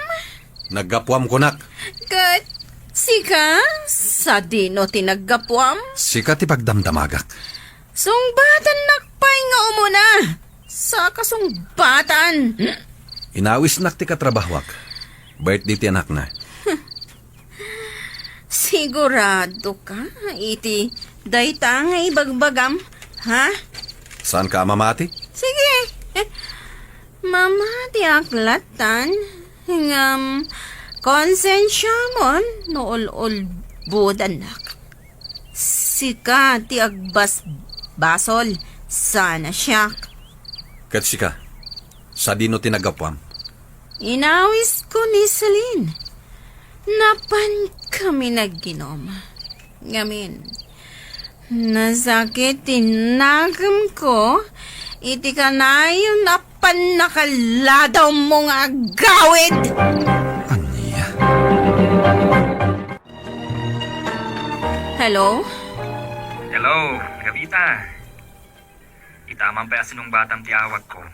Naggapuam kunak. Ket sika, sadino ti naggapuam? Sika ti pagdamdamagak. Sungbatannak pay nga umuna. Saka sungbatan. Inawisnak ti katrabahoak. Birthday ti anakna. Sigurado ka iti dayta nga ibagbagam, ha? Saanka a mamati? Sige. Mamatiak lattan, ngem konsensiamon no ul-ulbodannak. Sika ti agbasbasol sana siak. Ket sika, sadino ti naggapuam? Inawisko ni Celine. Napan kami nagginom. Ngamin, nasakit ti nakemko iti kanayon a pannakaladawmo nga agawid. Ania? Hello? Hello, Gavita. Ita man pay a sinungbatam ti awagko.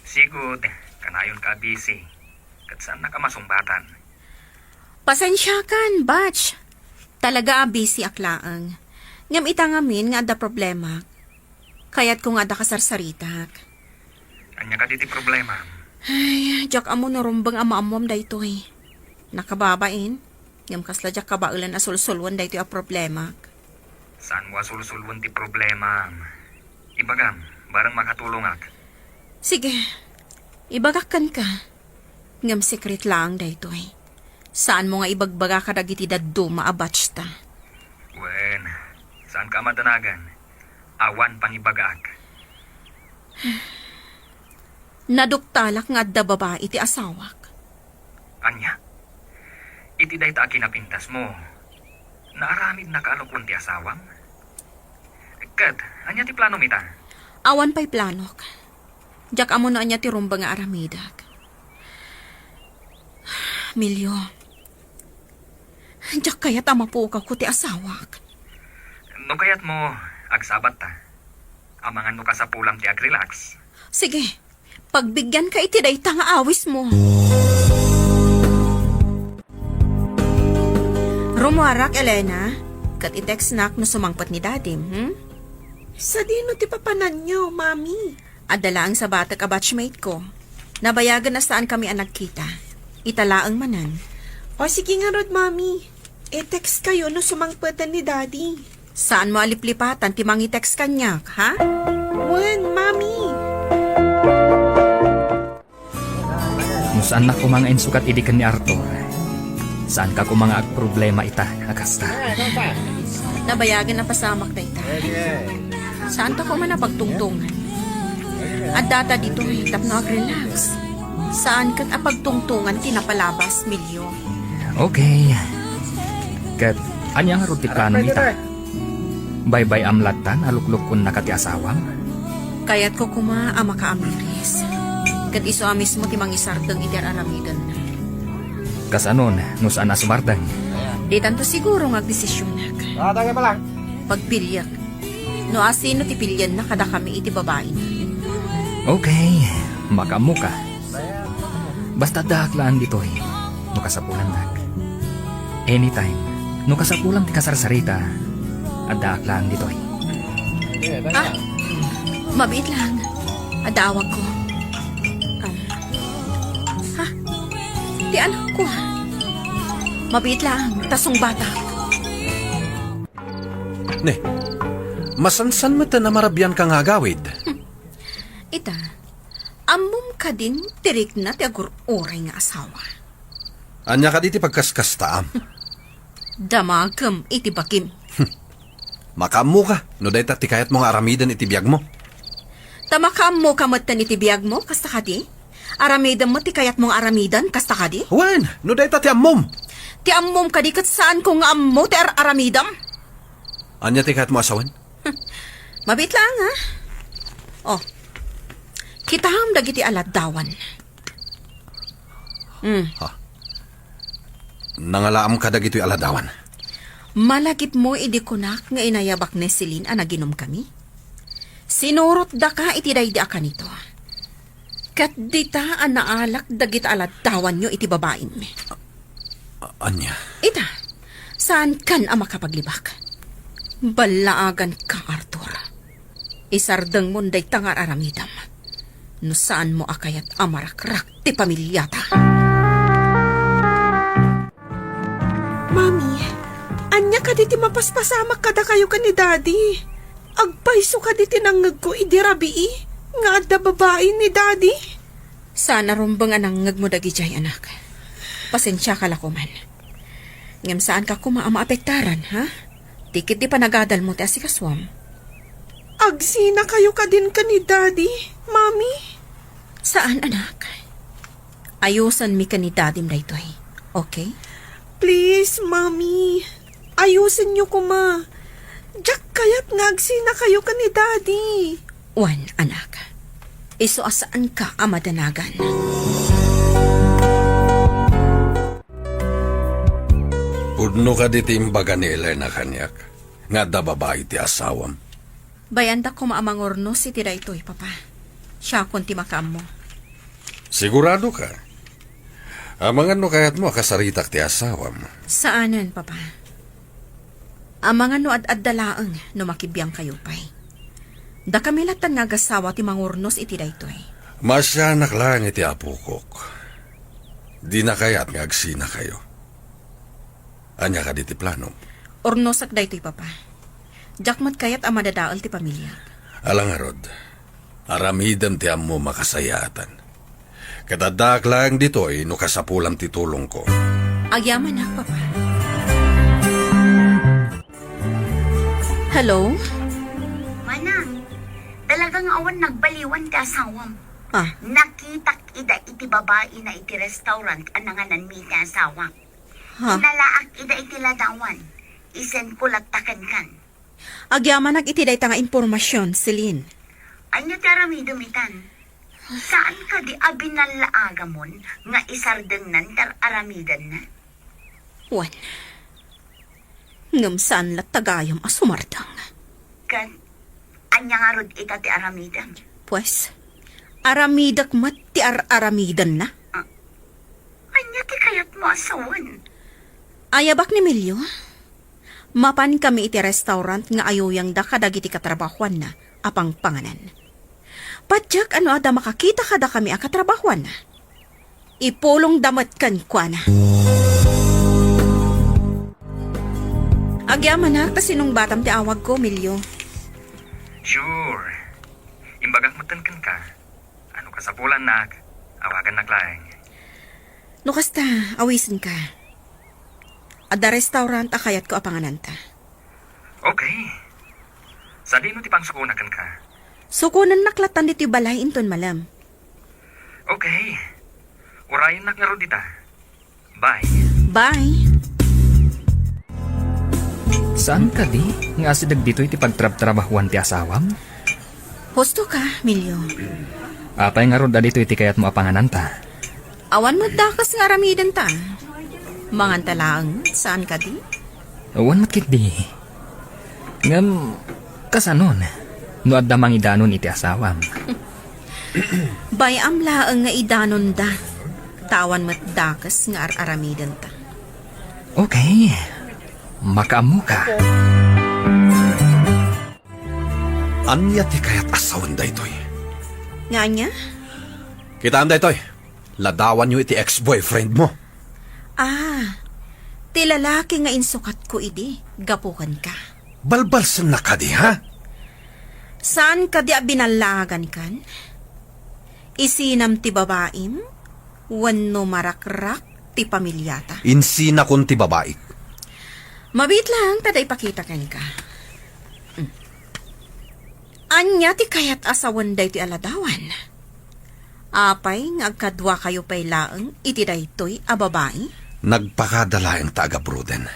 Sigud, kanayon ka busy, ket saannak a masungbatan. Pasensiakan, Batch. Talaga a busy ak laeng. Ngem ita ngamin nga adda problemak. Kayatko nga adda kasarsaritak. Ania kadi ti problema? Ay, diak ammo no rumbeng a maammoam daytoy. Nakababain, ngem kasla diak kabaelan a sulsulon daytoy a problemak. Saanmo a sulsulon ti problemam? Ibagam, barang makatulongak. Sige, ibagak kenka. Ngem secret laeng daytoy. Saanmo nga ibagbaga kadagiti dadduma a batch ta. Wen, saanka a madanagan. Awan pangibagaak. Naduktalak nga adda babai ti asawak. Ania? Iti dayta a kinapintasmo, naaramidnaka a lukon ti asawam? Ket, ania ti planom ita? Awan pay planok. Diak ammo no ania ti rumbeng nga aramidek. Milio, diak kayat a mapukawko ti asawak. No kayatmo, agsabatta. Amangan no kasapulam ti agrelax. Sige, pagbigianka iti dayta nga awismo. Rumuarak, Elena, ket i-textnak no sumangpet ni Dadim, hmm? Sadino ti papananyo, Mami? Adda laeng sabatek a batchmate ko. Nabayagen a saankami a nagkita. Ita laeng manen. O, sige ngarud, Mami. I-textkayo no sumangpeten ni Daddy. Saanmo a liplipatan ti mangi-text kaniak, ha? Wen, Mami. No saannak koma nga insukat idi ken ni Arthur, saanka koma nga agproblema ita a kasta. Nabayagen a pasamak dayta. Saanta koma a pagtungtongan. Addata ditoy tapno agrelax. Saan ket a pagtungtongan ti napalabas, Milio. Okay. Ket ania ngarud ti planom ita? Baybay-am lattan a luklukkonnaka ti asawam? Kayatko koma a makaamiris. Ket isu a mismo ti mangisardeng iti ar-aramidenna. Kasanon no saan a sumardeng? Ditanto siguro nga agdesisionak. Pagpiliek. No asino ti pilienna kadakami iti babaina. Okay, makaammoka. Basta addaak laeng ditoy, no kasapulannak. Anytime, no kasapulam ti kasarsarita, addaak laeng ditoy. Ah, mabiit laeng. Adda awagko. Ah. Ha? Ti anakko. Mabiit laeng, ta sungbatak. Ne, masansan met a marabianka nga agawid. Ita, ammom kadin ti rikna ti agur-uray nga asawa? Ania kadi ti pagkaskastaam? Damagem iti bagim. Makaammoka no dayta ti kayatmo nga aramiden iti biagmo. Ta makaammoka metten iti biagmo, kasta kadi? Aramidem met ti kayatmo nga aramiden, kasta kadi? Wen, no dayta ti ammom. Ti ammom kadi ket saanko nga ammo ti ar-aramidem? Ania ti kayatmo a sawen? Mabiit laeng, ha? Oh. Kitaem dagiti aladdawan. Hmm. Ha? Nangalaam kadagitoy aladdawan? Malagipmo idi kunak nga inayabak ni Celine a naginumkami? Sinurotdaka iti daydi a kanito. Ket dita a naalak dagita aladdawanyo iti babaim. A-, ania? Ita, saankan a makapaglibak. Ballaaganka, Arthur. Isardengmon dayta nga ar-aramidem. No saanmo a kayat a marakrak ti pamiliata. Mami, ania kadi ti mapaspasamak kadakayo ken ni Daddy? Agpayso kadi ti nangngegko idi rabii nga adda babai ni Daddy? Saan a rumbeng a nangngegmo dagidiay, anak. Pasensiaka la koman. Ngem saanka koma a maapektaran, ha? Ti ketdi panagadalmo ti asikasuam. Agsinakayo kadin ken ni Daddy, Mami? Saan, anak. Ayosenmi ken ni Dadim daytoy, okay? Please, Mami. Ayosenyo koma. Diak kayat nga agsinakayo ken ni Daddy. Wen, anak. Isu a saanka a madanagan. Pudno kadi ti imbaga ni Elena kaniak nga adda babai ti asawam? Bayandak koma a mangurnos iti daytoy, Papa. Siakon ti makaammo. Siguradoka? Amangan no kayatmo a kasaritak ti asawam. Saanen, Papa. Amangan no ad-adda laeng no makibiangkayo pay. Dakami lattan nga agasawa ti mangurnos iti daytoy. Maasianak laeng iti apokok. Dina kayat nga agsinakayo. Ania kadi ti planom? Urnosak daytoy, Papa. Diak met kayat a madadael ti pamiliak. Ala ngarud, aramidem ti ammom a kasayaatan. Ket addaak laeng ditoy no kasapulam ti tulongko. Agyamanak, Papa. Hello? Manang, talaga nga awan nagbaliwan ti asawam. Ah. Nakitak ida iti babaina iti restaurant a nangananmi iti asawam. Ha? Inalaak ida iti ladawan. Isend ko latta kenkan. Agyamanak iti dayta nga impormasion, Celine. Ania ti aramidem itan? Saan kadi a binallaagamon nga isardengnan ti ar-aramidenna? Wen. Ngem saan latta gayam a sumardeng. Ket ania ngarud ita ti aramidem? Pues, aramidek met ti ar-aramidenna. Ah, ania ti kayatmo a sawen? Ayabak ni Emilio. Mapan kami iti restaurant nga ayuyangda kadagiti katrabahuanna a pangpanganan. Patiek a no adda makakita kadakami a katrabahuanna, ipulongda met kenkuana. Agyamanak ta sinungbatam ti awagko, Emilio. Sure. Imbagak metten kenka. A no kasapulannak, awagannak laeng. No kasta, awisenka. Adda restaurant a kayatko a pangananta. Okay. Sadino ti pangsukonak kenka? Sukonennak lattan ditoy balay inton malem. Okay. Urayennak ngarud dita. Bye. Bye. Saan kadi nga asideg ditoy ti pagtrabtrabahuan ti asawam? Husto ka, Emilio. Apay ngarud a ditoy ti kayatmo a pangananta? Awan met dakes nga aramidenta. Manganta laeng, saan kadi? Awan met ketdi. Ngem, kasanon, no adda mangidanon iti asawam? Bay-am laeng nga idanonda, ta awan met dakes nga ar-aramidenta. Okay. Makaammoka. Ania ti kayat a sawen daytoy? Nga ania? Kitaem daytoy. Ladawanyo iti ex-boyfriend mo. Ah, ti lalaki nga insukatko idi, gapu kenka. Balbalsennak kadi, ha? Saan kadi a binallaagankan? Isinam ti babaim, wenno marakrak ti pamiliata? Insinakon ti babaik. Mabiit laeng ta adda ipakita kenka. Mm. Ania ti kayat a sawen daytoy a ladawan? Apay nga agkaduakayo pay laeng iti daytoy a babai? Nagpakada laeng ta agabruden.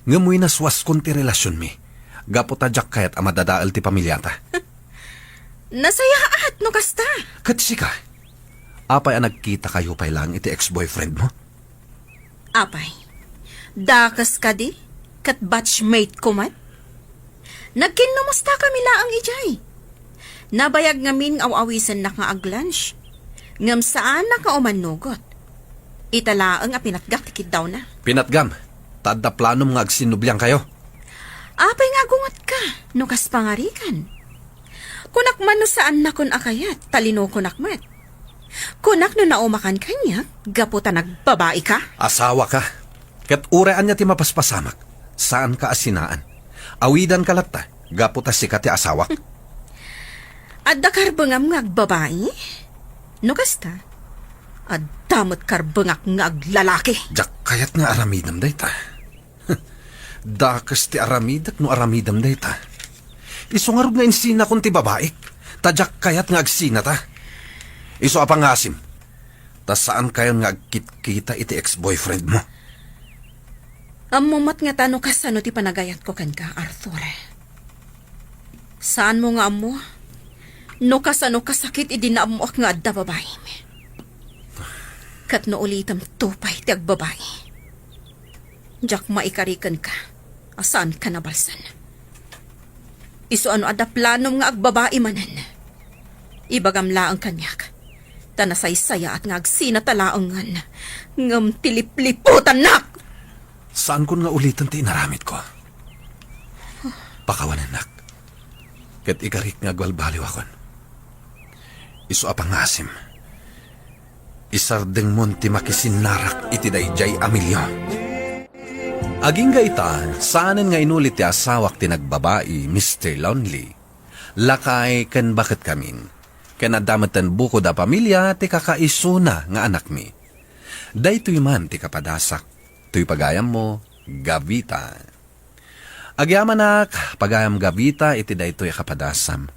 Ngem winaswaskon ti relasionmi, gapu ta diak kayat a madadael ti pamiliata. Nasayaat no kasta. Ket sika, apay a nagkitakayo pay laeng iti ex-boyfriend mo? Apay, dakes kadi ket batchmate ko met? Nagkinnumustakami laeng idiay. Nabayag ngamin nga aw-awisennak nga ag-lunch. Ngem saanak nga umannugot. Ita laeng a pinatgak ti kiddawna. Pinatgam, ta adda planom nga agsinnubliangkayo. Apay nga agungetka no kas pangarikan? Kunak man no saannakon a kayat, ta linokonak met. Kunak no naumakan kaniak, gapu ta nagbabaika? Asawaka. Ket uray ania ti mapaspasamak, saanka a sinaan. Awidanka latta, gapu ta sika ti asawak. Adda karbengam nga agbabai? No kasta, adda met karbengak nga aglalaki. Diak kayat nga aramidem dayta. Dakes ti aramidek no aramidem dayta. Isu ngarud nga insinakon ti babaik, ta diak kayat nga agsinata. Isu a pangngaasim, ta saankayon nga agkitkita iti ex-boyfriend mo. Ammo met ngata no kasano ti panagayatko kenka, Arthur. Saanmo nga ammo no kasano kasakit idi naammoak nga adda babaim. Ket no ulitemto pay ti agbabai, diak maikari kenka a saanka nabalsan. Isu a no adda planom nga agbabai manen, ibagam laeng kaniak. Ta nasaysayaat nga agsinata laengen, ngem ti lipliputannak! Saankon nga uliten ti inaramidko. Pakawanennak. Ket ikarik nga agbalbaliwakon. Isu a pangngasim. Isardengmon ti makisinnarak iti daydiay a milio. Agingga ita, saanen nga inulit ti asawak ti nagbabai, Mister Lonely. Lakay ken baketkamin. Ken adda metten bukod a pamilia ti kakaisuna nga anakmi. Daytoy man ti kapadasak. Toy pagayammo, Gavita. Agyamanak, pagayam Gavita, iti daytoy a kapadasam.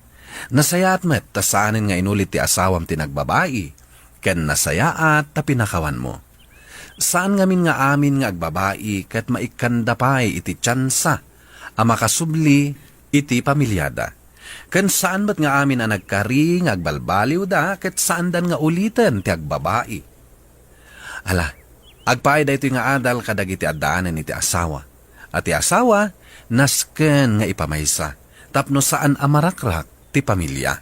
Nasayaat met ta saanen nga inulit ti asawam ti nagbabai, ken nasayaat ta pinakawanmo. Saan ngamin nga amin nga agbabai ket maikkanda pay iti tiansa a makasubli iti pamiliada. Ken saan met nga amin a nagkari nga agbalbaliwda ket saandan nga uliten ti agbabai. Ala, agpaay daytoy nga adal kadagiti addaanen iti asawa. A ti asawa, nasken nga ipamaysa, tapno saan a marakrak ti pamilia.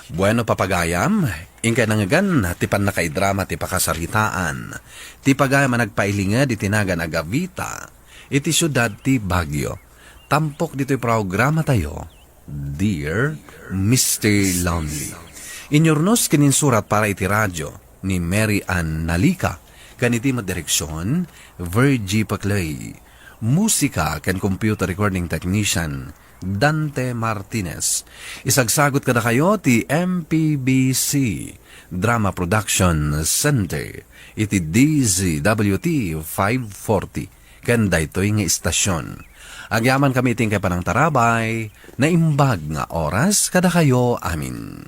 Bueno, papagayam, inkay nangngegan ti pannakaidrama ti pakasaritaan. Ti pagayam a nagpailinged iti nagan a Gavita, iti siudad ti Baguio. Tampok ditoy programatayo, Dear Mister Lonely. Inyurnos ken insurat para iti radio ni Mary Ann Nalica, ken iti met direksion, Virgie Paclay. Musika ken computer recording technician, Dante Martinez. Isagsagut kadakayo ti M P B C Drama Production Center iti D Z W T five forty. Ken daytoy nga istasion. Agyamankami iti inkay panangtarabay, naimbag nga oras kadakayo amin.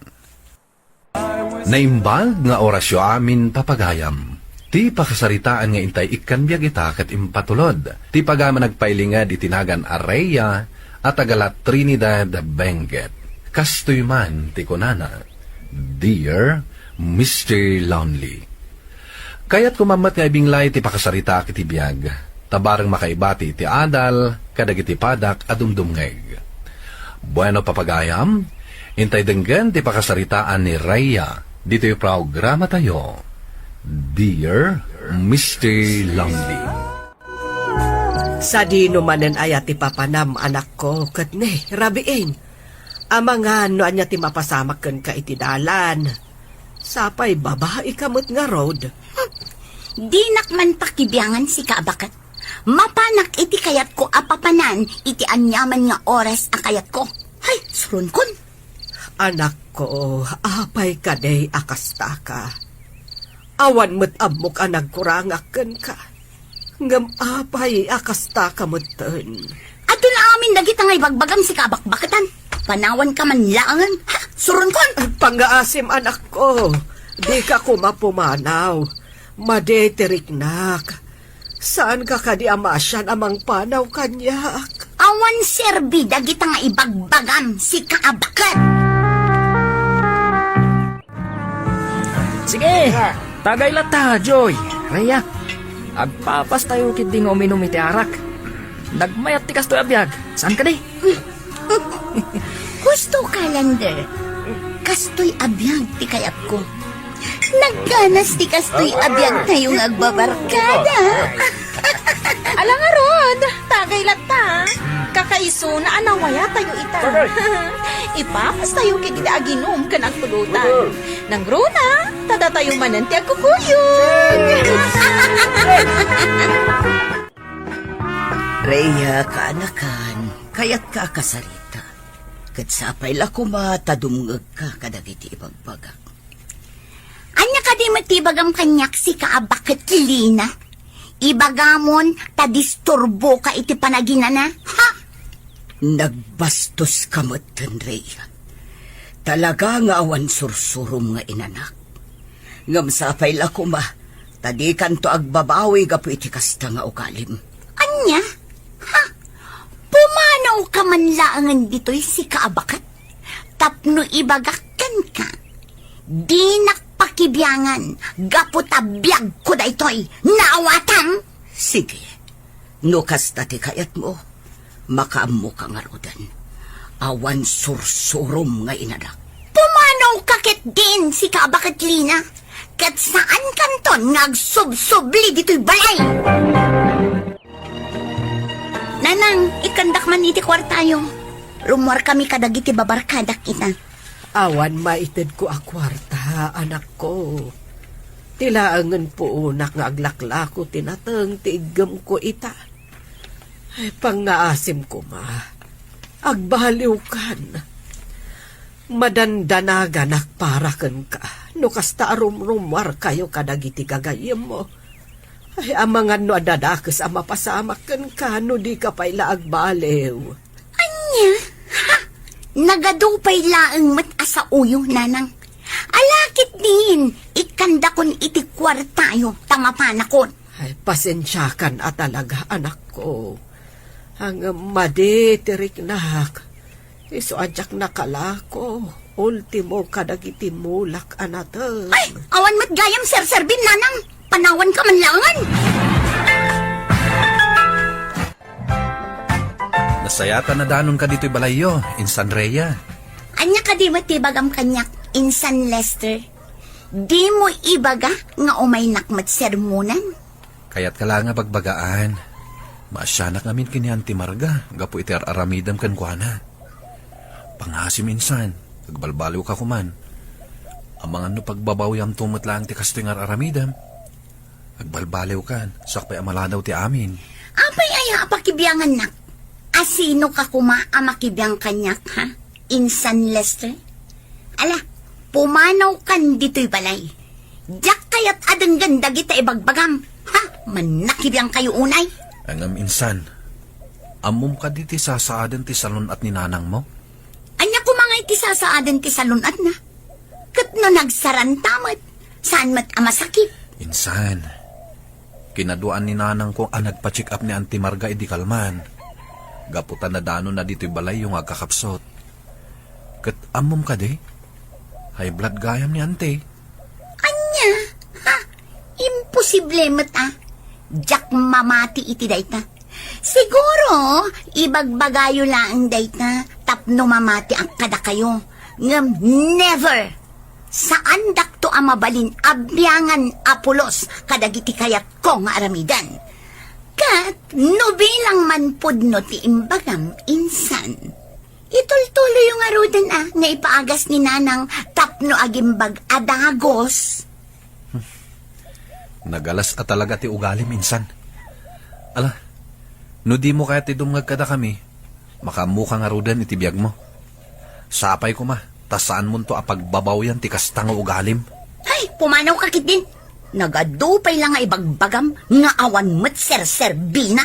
Naimbag nga orasyo amin, papagayam. Ti pakasaritaan nga intay ikkan biag ita ket impatulod. Ti pagayam a nagpailinged iti nagan a Rhea a taga La Trinidad, Benguet. Kastoy man ti kunana, Dear Mister Lonely. Kayatko man met nga ibinglay ti pakasaritaak iti biag, ta bareng makaibati iti adal kadagiti padak a dumdumngeg. Bueno, papagayam, intay denggen ti pakasaritaan ni Rhea ditoy programatayo, Dear Mister Lonely. Sadino manen aya ti papanam, anakko, ket ne, rabiin. Amangan no ania ti mapasamak kenka iti dalan. Sapay babaika met ngarud. Dinak man pakibiangan, sika a baket. Mapanak iti kayatko a papanan iti aniaman nga oras a kayatko. Hay, suronkon. Anakko, apay kadi a kastaka? Awan met ammok a nagkurangak kenka. Ngem apay a kastaka metten? Adun amin dagita nga ibagbagam, sika a bakbaketan. Panawanka man laengen. Ha, suronkon! Pangngaasim, anakko. Dika koma pumanaw. Madi ti riknak. Saanka kadi a masian a mangpanaw kaniak? Awan serbi dagita nga ibagbagam, sika a baket. Sige, tagay latta, Joy. Rhea, agpapastayo ketdi nga uminum iti arak. Nagmayat ti kastoy a biag, saan kadi? Husto, Calendar. Kastoy a biag ti kayatko. Nagganas ti kastoy a biagtayo nga agbabarkada. Ala ngarud, tagay latta. Kakaisuna a nawayatayo ita. Ipapastayo ketdi iti aginum ken agtulutan. Nangruna, ta datayo manen ti agkukuyog. Rhea, kaanakan, kayatka a kasarita. Ket sapay la koma ta dumngegka kadagiti ibagbagak. Ania kadi met ti ibagam kaniak, sika a baket, Lina? Ibagamon ta disturboka iti panaginana, ha? Nagbastoska metten, Rhea. Talaga nga awan sursurom nga inanak. Ngem sapay la koma, ta dikanto agbabawi gapu iti kasta nga ugalim. Ania? Ha? Pumanawka man laengen ditoy, sika a baket? Tapno ibagak kenka, dinak pakibiangan gapu ta biagko daytoy. Naawatam? Sige. No kasta ti kayatmo, makaammoka ngaruden. Awan sursurom nga inanak. Pumano Aw, kaketdin, sika a baket Lina. Ket saankanton nga agsubsubli ditoy balay. Nanang, ikkandak man iti kuartayo. Rummuarkami kadagiti babarkadak ita. Awan maitedko a kuarta, anakko. Ti laengen puonak nga aglaklako ti nateng ti iggemko ita. Ay, pangngaasim koma. Agbaliwkan. Madandanaganak para kenka no kasta a rumrummuarkayo kadagiti gagayyemmo. Ay, amangan no adda dakes a mapasamak kenka no dika pay la agbaliw. Ania? Ha? Nagadu pay laeng met a saoyo, nanang. Ala ketdin, ikkandakon iti kuartayo ta mapanakon. Ay, pasensiakan a talaga, anakko. Ngem madi ti riknak. Isu a diak nakalako. Ultimo kadagiti mulak a nateng. Ay, awan met gayam serserbin, nanang. Panawanka man laengen. Nasayaat a nadanonka ditoy balayyo, Insan Rhea. Ania kadi met ti ibagam kaniak, Insan Lester? Dimo ibaga nga umaynak met sermonan? Kayatka la nga bagbagaan. Maasianak ngamin ken ni Auntie Marga gapu iti ar-aramidem kenkuana. Pangasim, Insan, agbalbaliwka koman. Amangan no pagbabawyamto met laeng ti kastoy nga ar-aramidem. Agbalbaliwkan, siak pay a maladaw ti amin. Apay aya a pakibiangannak? Asinoka koma a makibiang kaniak, ha? Insan Lester? Ala, pumanawkan ditoy balay. Diak kayat a denggen dagita ibagbagam. Ha? Mannakibiangkayo unay? Ngem, Insan, ammom kadi ti sasaaden ti salun-at ni nanangmo? Ania koma ngay ti sasaaden ti salun-atna? Ket no nagsaranta met, saan met a masakit? Insan, kinaduaan ni nanangko a nagpa-check up ni Auntie Marga idi kalman. Gapu ta nadanonna ditoy balayyo nga agkakapsut. Ket ammom kadi? High blood gayam ni Auntie. Ania? Ha? Imposible met a. Diak mamati iti dayta. Siguro, ibagbagayo laeng dayta tapno mamatiak kadakayo. Ngem never! Saandakto a mabalin a biangan a pulos kadagiti kayatko nga aramiden. Ket no bilang man pudno ti imbagam, Insan, itultuloyo ngaruden a nga ipaagas ni Nanang tapno agimbag a dagos. Nagalas a talaga ti ugalim, Insan. Ala, no dimo kayat ti dumngeg kadakami, makaammoka ngaruden iti biagmo. Sapay koma, ta saanmonto a pagbabawyan ti kasta nga ugalim. Hay, pumanawka ketdin. Nagadu pay la nga ibagbagam nga awan met serserbina.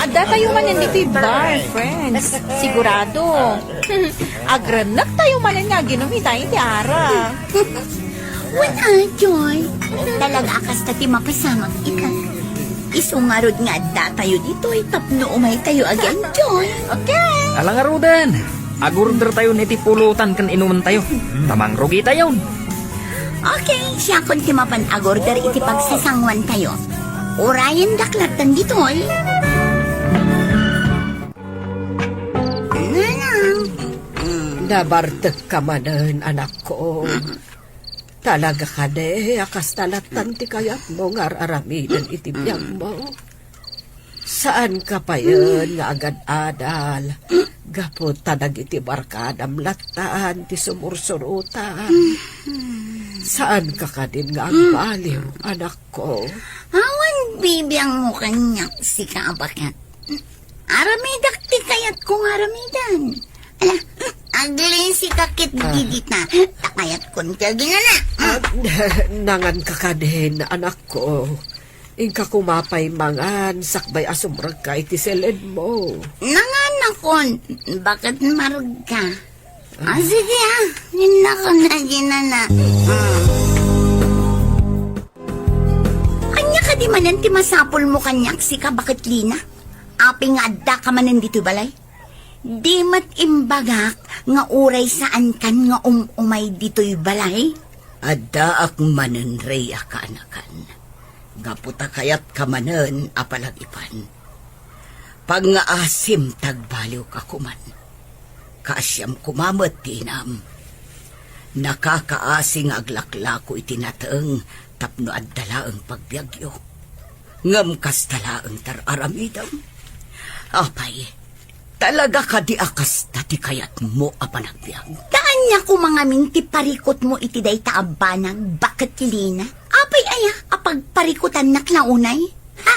Addatayo manen ditoy bar, friends. Sigurado. Agrennektayo manen nga aginom ita iti ara. Wen a, Joy. Talaga a kasta ti mapasamak ita. Isu ngarud nga addatayo ditoy tapno umaytayo ag-enjoy. Okay. Ala ngaruden, agordertayon iti pulutan ken inumentayo. Ta mangrugitayon. Okay, siakon ti mapan agorder iti pagsasanguantayo. Urayendak latten ditoy. Nanang. Mm. Nabartekka manen, anakko. Talaga kadi a kasta lattan ti kayatmo nga ar-aramiden iti biagmo. Saanka payen nga agad-adal gapu ta dagiti barkadam lattan ti sumursurutan. Saanka kadin nga agbaliw, anakko? Awan bibiangmo kaniak, sika a baket. Aramidak ti kayatko nga aramidan. Ala, aglisika ket dita. Ta kayatkon ti aginana. Ah, nanganka kadin, anakko. Inka koma pay mangan, sakbay a sumrekka iti seledmo. Nanganakon, baket maragka. Ah, sige, ah. Ninakon na ginana. Ah. Ania kadi manen ti masapulmo kaniak, sika, baket Lina? Apay nga addaka manen ditoy balay? Di met imbagak nga uray saankan nga um-umay ditoy balay? Addaak manen, Rhea, kaanakan. Gapu ta kayatka manen a palagipan. Pangngaasim ta agbaliwka koman. Kaasiam koma met ti inam. Nakakaasi nga aglaklako iti nateng tapno adda laeng pagbiagyo. Ngem kasta laeng ti ar-aramidem. Apay, talaga kadi a kasta ti kayatmo a panagbiag? Haan nga koma ngamin ti parikutmo iti dayta a banag, Baket Lina? Apay aya a pagparikutannak la unay? Ha?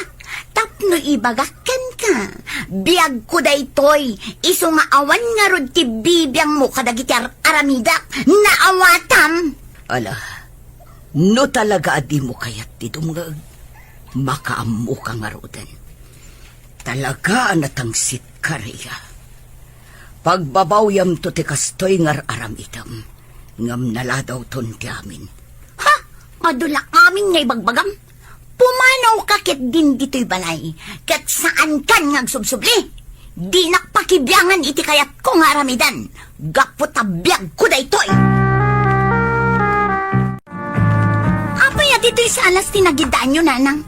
Tapno ibagak kenka, biagko daytoy, isu nga awan ngarud ti bibiangmo kadagiti ar-aramidek. Naawatam! Ala, no talaga a dimo kayat ti dumngeg, makaammoka ngaruden. Talaga a natangsitka, Rhea. Pagbabawyamto ti kastoy nga ar-aramidem, ngem naladawton ti amin. Ha? Adu la amin nga ibagbagam? Pumanawka ketdin ditoy balay, ket saankan nga agsubsubli. Dinak pakibiangan iti kayatko nga aramiden, gapu ta biagko daytoy. Apay a ditoy sa alas ti nagidaanyo, nanang?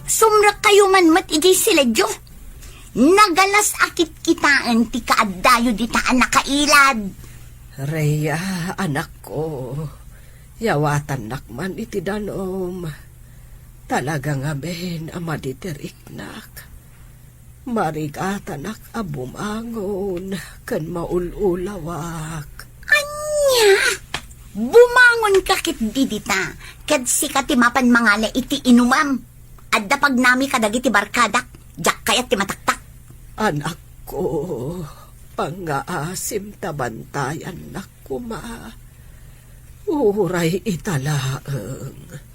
Sumrekkayo man met idiay siledyo. Nagalas a kitkitaen ti kaaddayo dita a nakailad. Rhea, anakko, yawatannak man iti danum. Talaga ngamin a madi ti riknak. Marigatanak a bumangon ken maul-ulawak. Ania? Bumangonka ketdi dita, ket sika ti mapan mangala iti inumam. Adda pagnami kadagiti barkadak, diak kayat ti mataktak. Anakko, pangngaasim ta bantayannak koma. Uray ita laeng.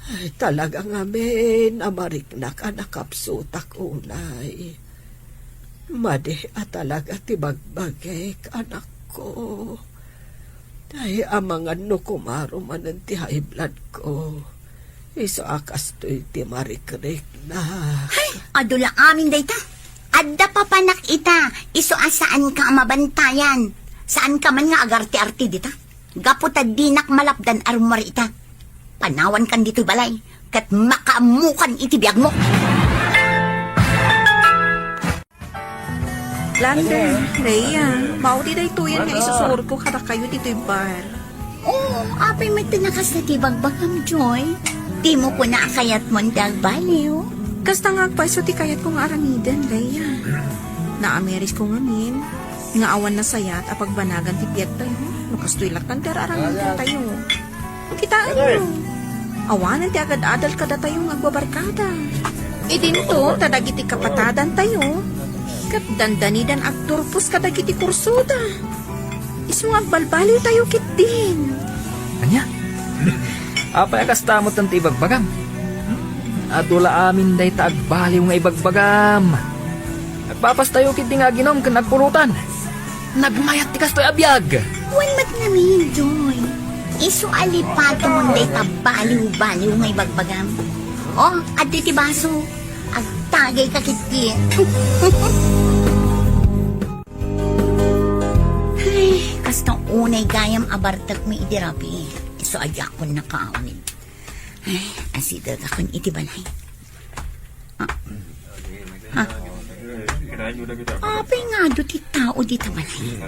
Ay, talaga ngamin a mariknak a nakapsutak unay. Madi a talaga ti bagbagik, anakko. Ay, amangan no kumaro manen ti high blood ko. Isu a kastoy ti marikrikna. Hay, adu la amin dayta. Adda papanak ita, isu a saanka a mabantayan. Saanka man nga agarte-arte dita. Gapu ta dinak malapdan a rummuar ita. Panawankan ditoy balay, ket makaammokan iti biagmo. London, Rhea, maudi daytoyen nga isusurotko kadakayo ditoy bar. Oo, apay met ti nakasta ti bagbagam, Joy? Dimo kuna a kayatmon ti agbaliw? Kasta nga agpayso ti kayatko nga aramiden, Rhea. Naamirisko ngamin nga awan nasayat a pagbanagan ti biagtayo no kastoy latta ti ar-aramidentayo. Kitaenyo, awanen ti agad-adal kadatayo nga agbabarkada. Idinto ta dagiti kapatadantayo ket dandanidan agturpos kadagiti kursoda. Isu nga agbalbaliwtayo ketdin. Ania? Apay a kasta met ti ibagbagam? Adu la amin dayta agbaliw nga ibagbagam. Agpapastayo ketdi nga aginum ken agpulutan. Nagmayat ti kastoy a biag. Wen met ngamin, Joy. Isu a lipatemon dayta baliw-baliw nga ibagbagam. O, adda ti baso. Agtagayka ketdi. Ay, kasta unay gayam a bartekmi idi rabii. Isu a diakon nakaawid. Ay, asidegakon iti balay. Ah. Ha? Apay nga adu ti tao dita balay?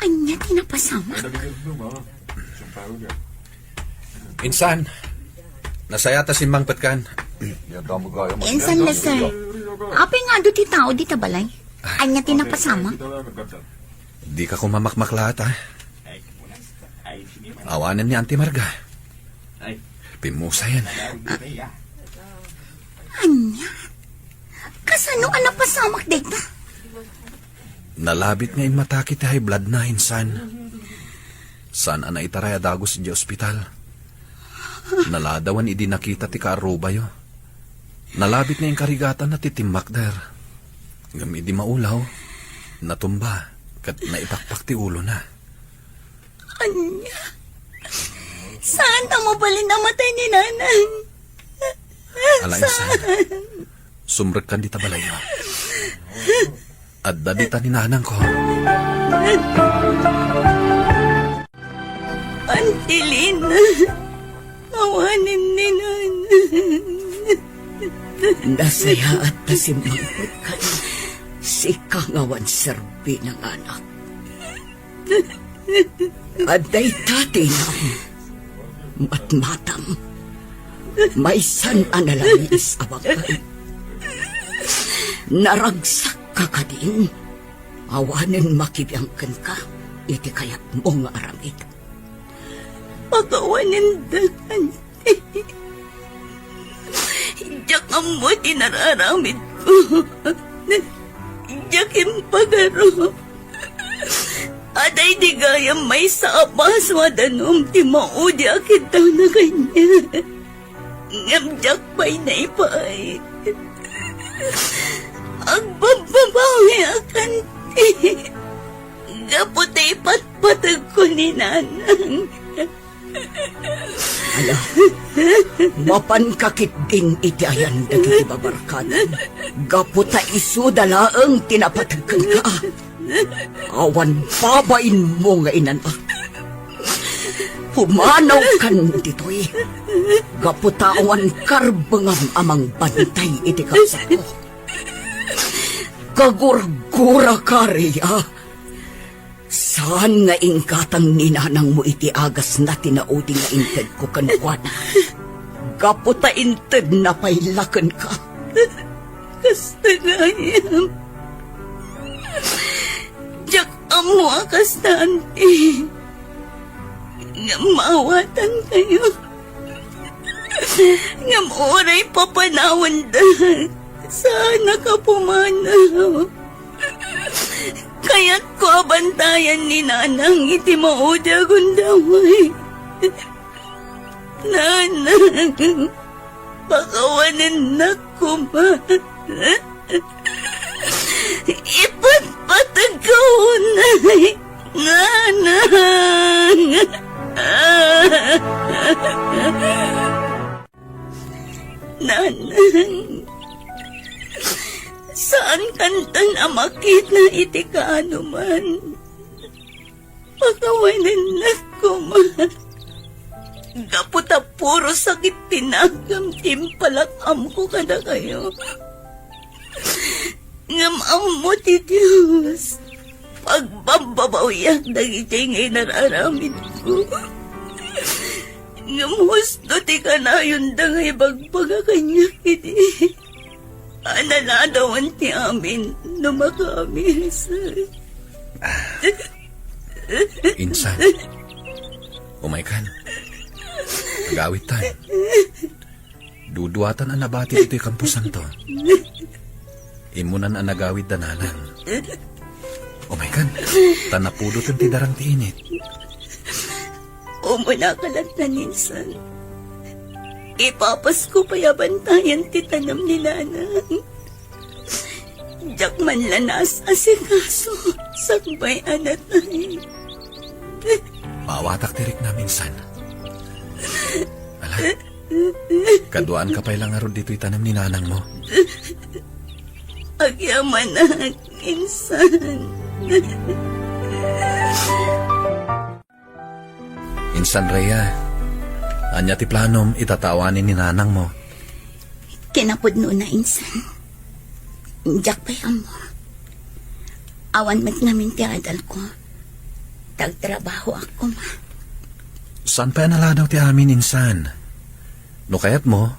Ania ti napasamak? Insan, nasayat a simmangpetkan. Insan, Lester. Apay nga adu ti tao dita balay? Ania ti napasamak? Dika koma makmaklaat, a. Awanen ni Auntie Marga. Pimmusayen. Ania? Kasano a napasamak dayta? Nalabit nga immatake ti high blood na, insan. Saan a naitaray a dagus idiay ospital. Naladawan idi nakita ti kaarrubayo. Nalabit nga inkarigatanna ti timmakder. Ngem idi maulaw, natumba ket naipakpak ti ulona. Ania? Saan a mabalin a matay ni Nanang? Ala, insan. Sumrekkan dita balayo. Adda dita ni Nanangko. Auntie Lina, awanen ni Nanang. Nasayaat ta simmangpetkan. Sika nga awan serbina nga anak. Adda ita ti inam. Matmatam. Maysan a nalamiis a bangkay. Naragsakka kadin. Awanen makibiang kenka iti kayatmo nga aramid. Pakawanenda kanti. Diak ammo ti nararamidko. Diak impagaro. Adda idi gayam maysa a baso a danum ti maudi a kiddawna kaniak. Ngem diak pay naipaay. Agbabbabawiak kanti. Gapu ta ipatpategko ni Nanang. Ala, mapanka ketdin iti ayan dagiti babarkadam. Gapu ta isuda laeng ti napateg kenka. Awan babainmo nga inana. Pumanawkan ditoy. Gapu ta awan karbengam a mangbantay iti kabsatko. Kagurguraka, Rhea. Saan nga inggatang ni nanangmo iti agasna ti naudi nga intedko kenkuana. Gapu ta intedna pay la kenka. Kasta gayam. Diak ammo a kasta, Auntie. Ngem maawatankayo. Ngem uray papanawenda, saannak a pumanaw. Kayatko a bantayan ni Nanang iti maudi a gundaway. Nanang, pakawanennak koma. Ipatpategko unay, Nanang. Nanang, saankanton a makita iti kaanoman. Pakawanennak koma. Gapu ta puro sakit ti nakam ti impalak-amko kadakayo. Ngem ammo ti Dios, pagbabbabawiak dagiti nga inararamidko. Ngem husto ti kanayonda nga ibagbaga kaniak idi analadawan ti amin no makaamiris. Insan, umaykan. Agawidtan. Duduatan a nabati ditoy kamposanto. Immunan a nagawid da Nanang. Umaykan, ta napudoten ti darang ti init. Umunaka latta, Insan. Ipapasko pay a bantayan ti tanem ni Nanang. Diak man la naas-asikaso sakbay a natay. Maawatak ti riknam, Insan. Ala, kaduaanka pay la ngarud ditoy tanem ni nanangmo. Agyamanak, Insan. Insan Rhea, ania ti planom ita ta awanen ni nanangmo? Kinapudnona, Insan. Diak pay ammo. Awan met ngamin ti adalko. Tagtrabahoak koma. Saan pay a naladaw ti amin, Insan? No kayatmo,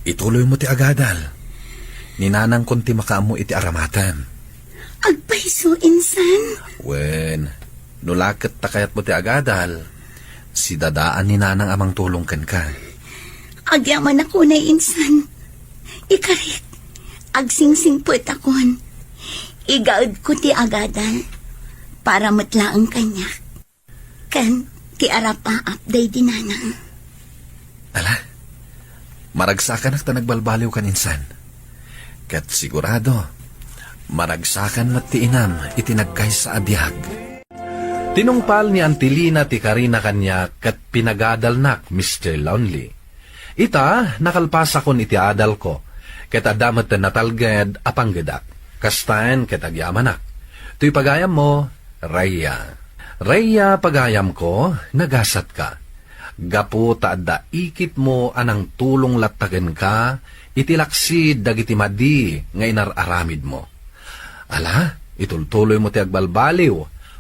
ituloymo ti agadal. Ni nanangkon ti makaammo iti aramatem. Agpayso, Insan. Wen, no la ket ta kayatmo ti agadal, sidadaan ni nanang a mangtulong kenka. Agyamanak unay, Insan. Ikarik, agsingsingpetakon. Igaedko ti agadal para met laeng kaniak. Ken ti arapaap daydi nanang. Ala, maragsakanak ta nagbalbaliwkan, Insan. Ket sigurado, maragsakan met ti inam iti nagkaysa a biag. Tinungpal ni Auntie Lina ti karina kaniak ket pinagadalnak, Mister Lonely. Ita, nakalpasakon iti adalko, ket adda met natalged a panggedak. Kastaen ket agyamanak. Toy pagayammo, Rhea. Rhea, pagayamko, nagasatka. Gapu ta adda ikitmo a nangtulong latta kenka iti laksid dagiti madi nga inar-aramidmo. Ala, itultuloymo ti agbalbaliw,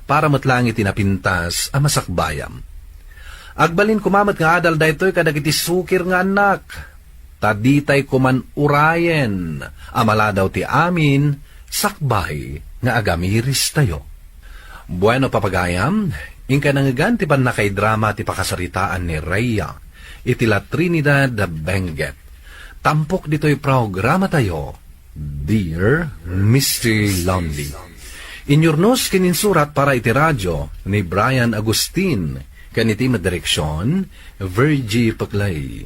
para met laeng iti napintas a masakbayam. Agbalin koma met nga adal daytoy kadagiti sukir nga annak, ta ditay koman urayen a maladaw ti amin sakbay nga agamiristayo. Bueno, papagayam, inka nangngegan ti pannakaidrama ti pakasaritaan ni Rhea iti La Trinidad Benguet. Tampok ditoy programatayo, Dear Mister Lonely. Inyurnos ken insurat para iti radio ni Brian Agustin, ken iti met direksion, Virgie Peclay.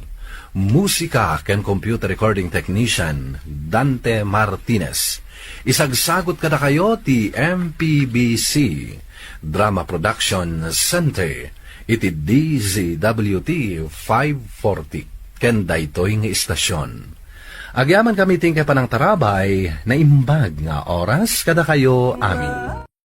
Musika ken computer recording technician, Dante Martinez. Isagsagot kadakayo ti M P B C Drama Production Center iti D Z W T five forty ken daytoy nga istasion. Agyamankami ti inkay panangtarabay, naimbag nga oras kadakayo amin.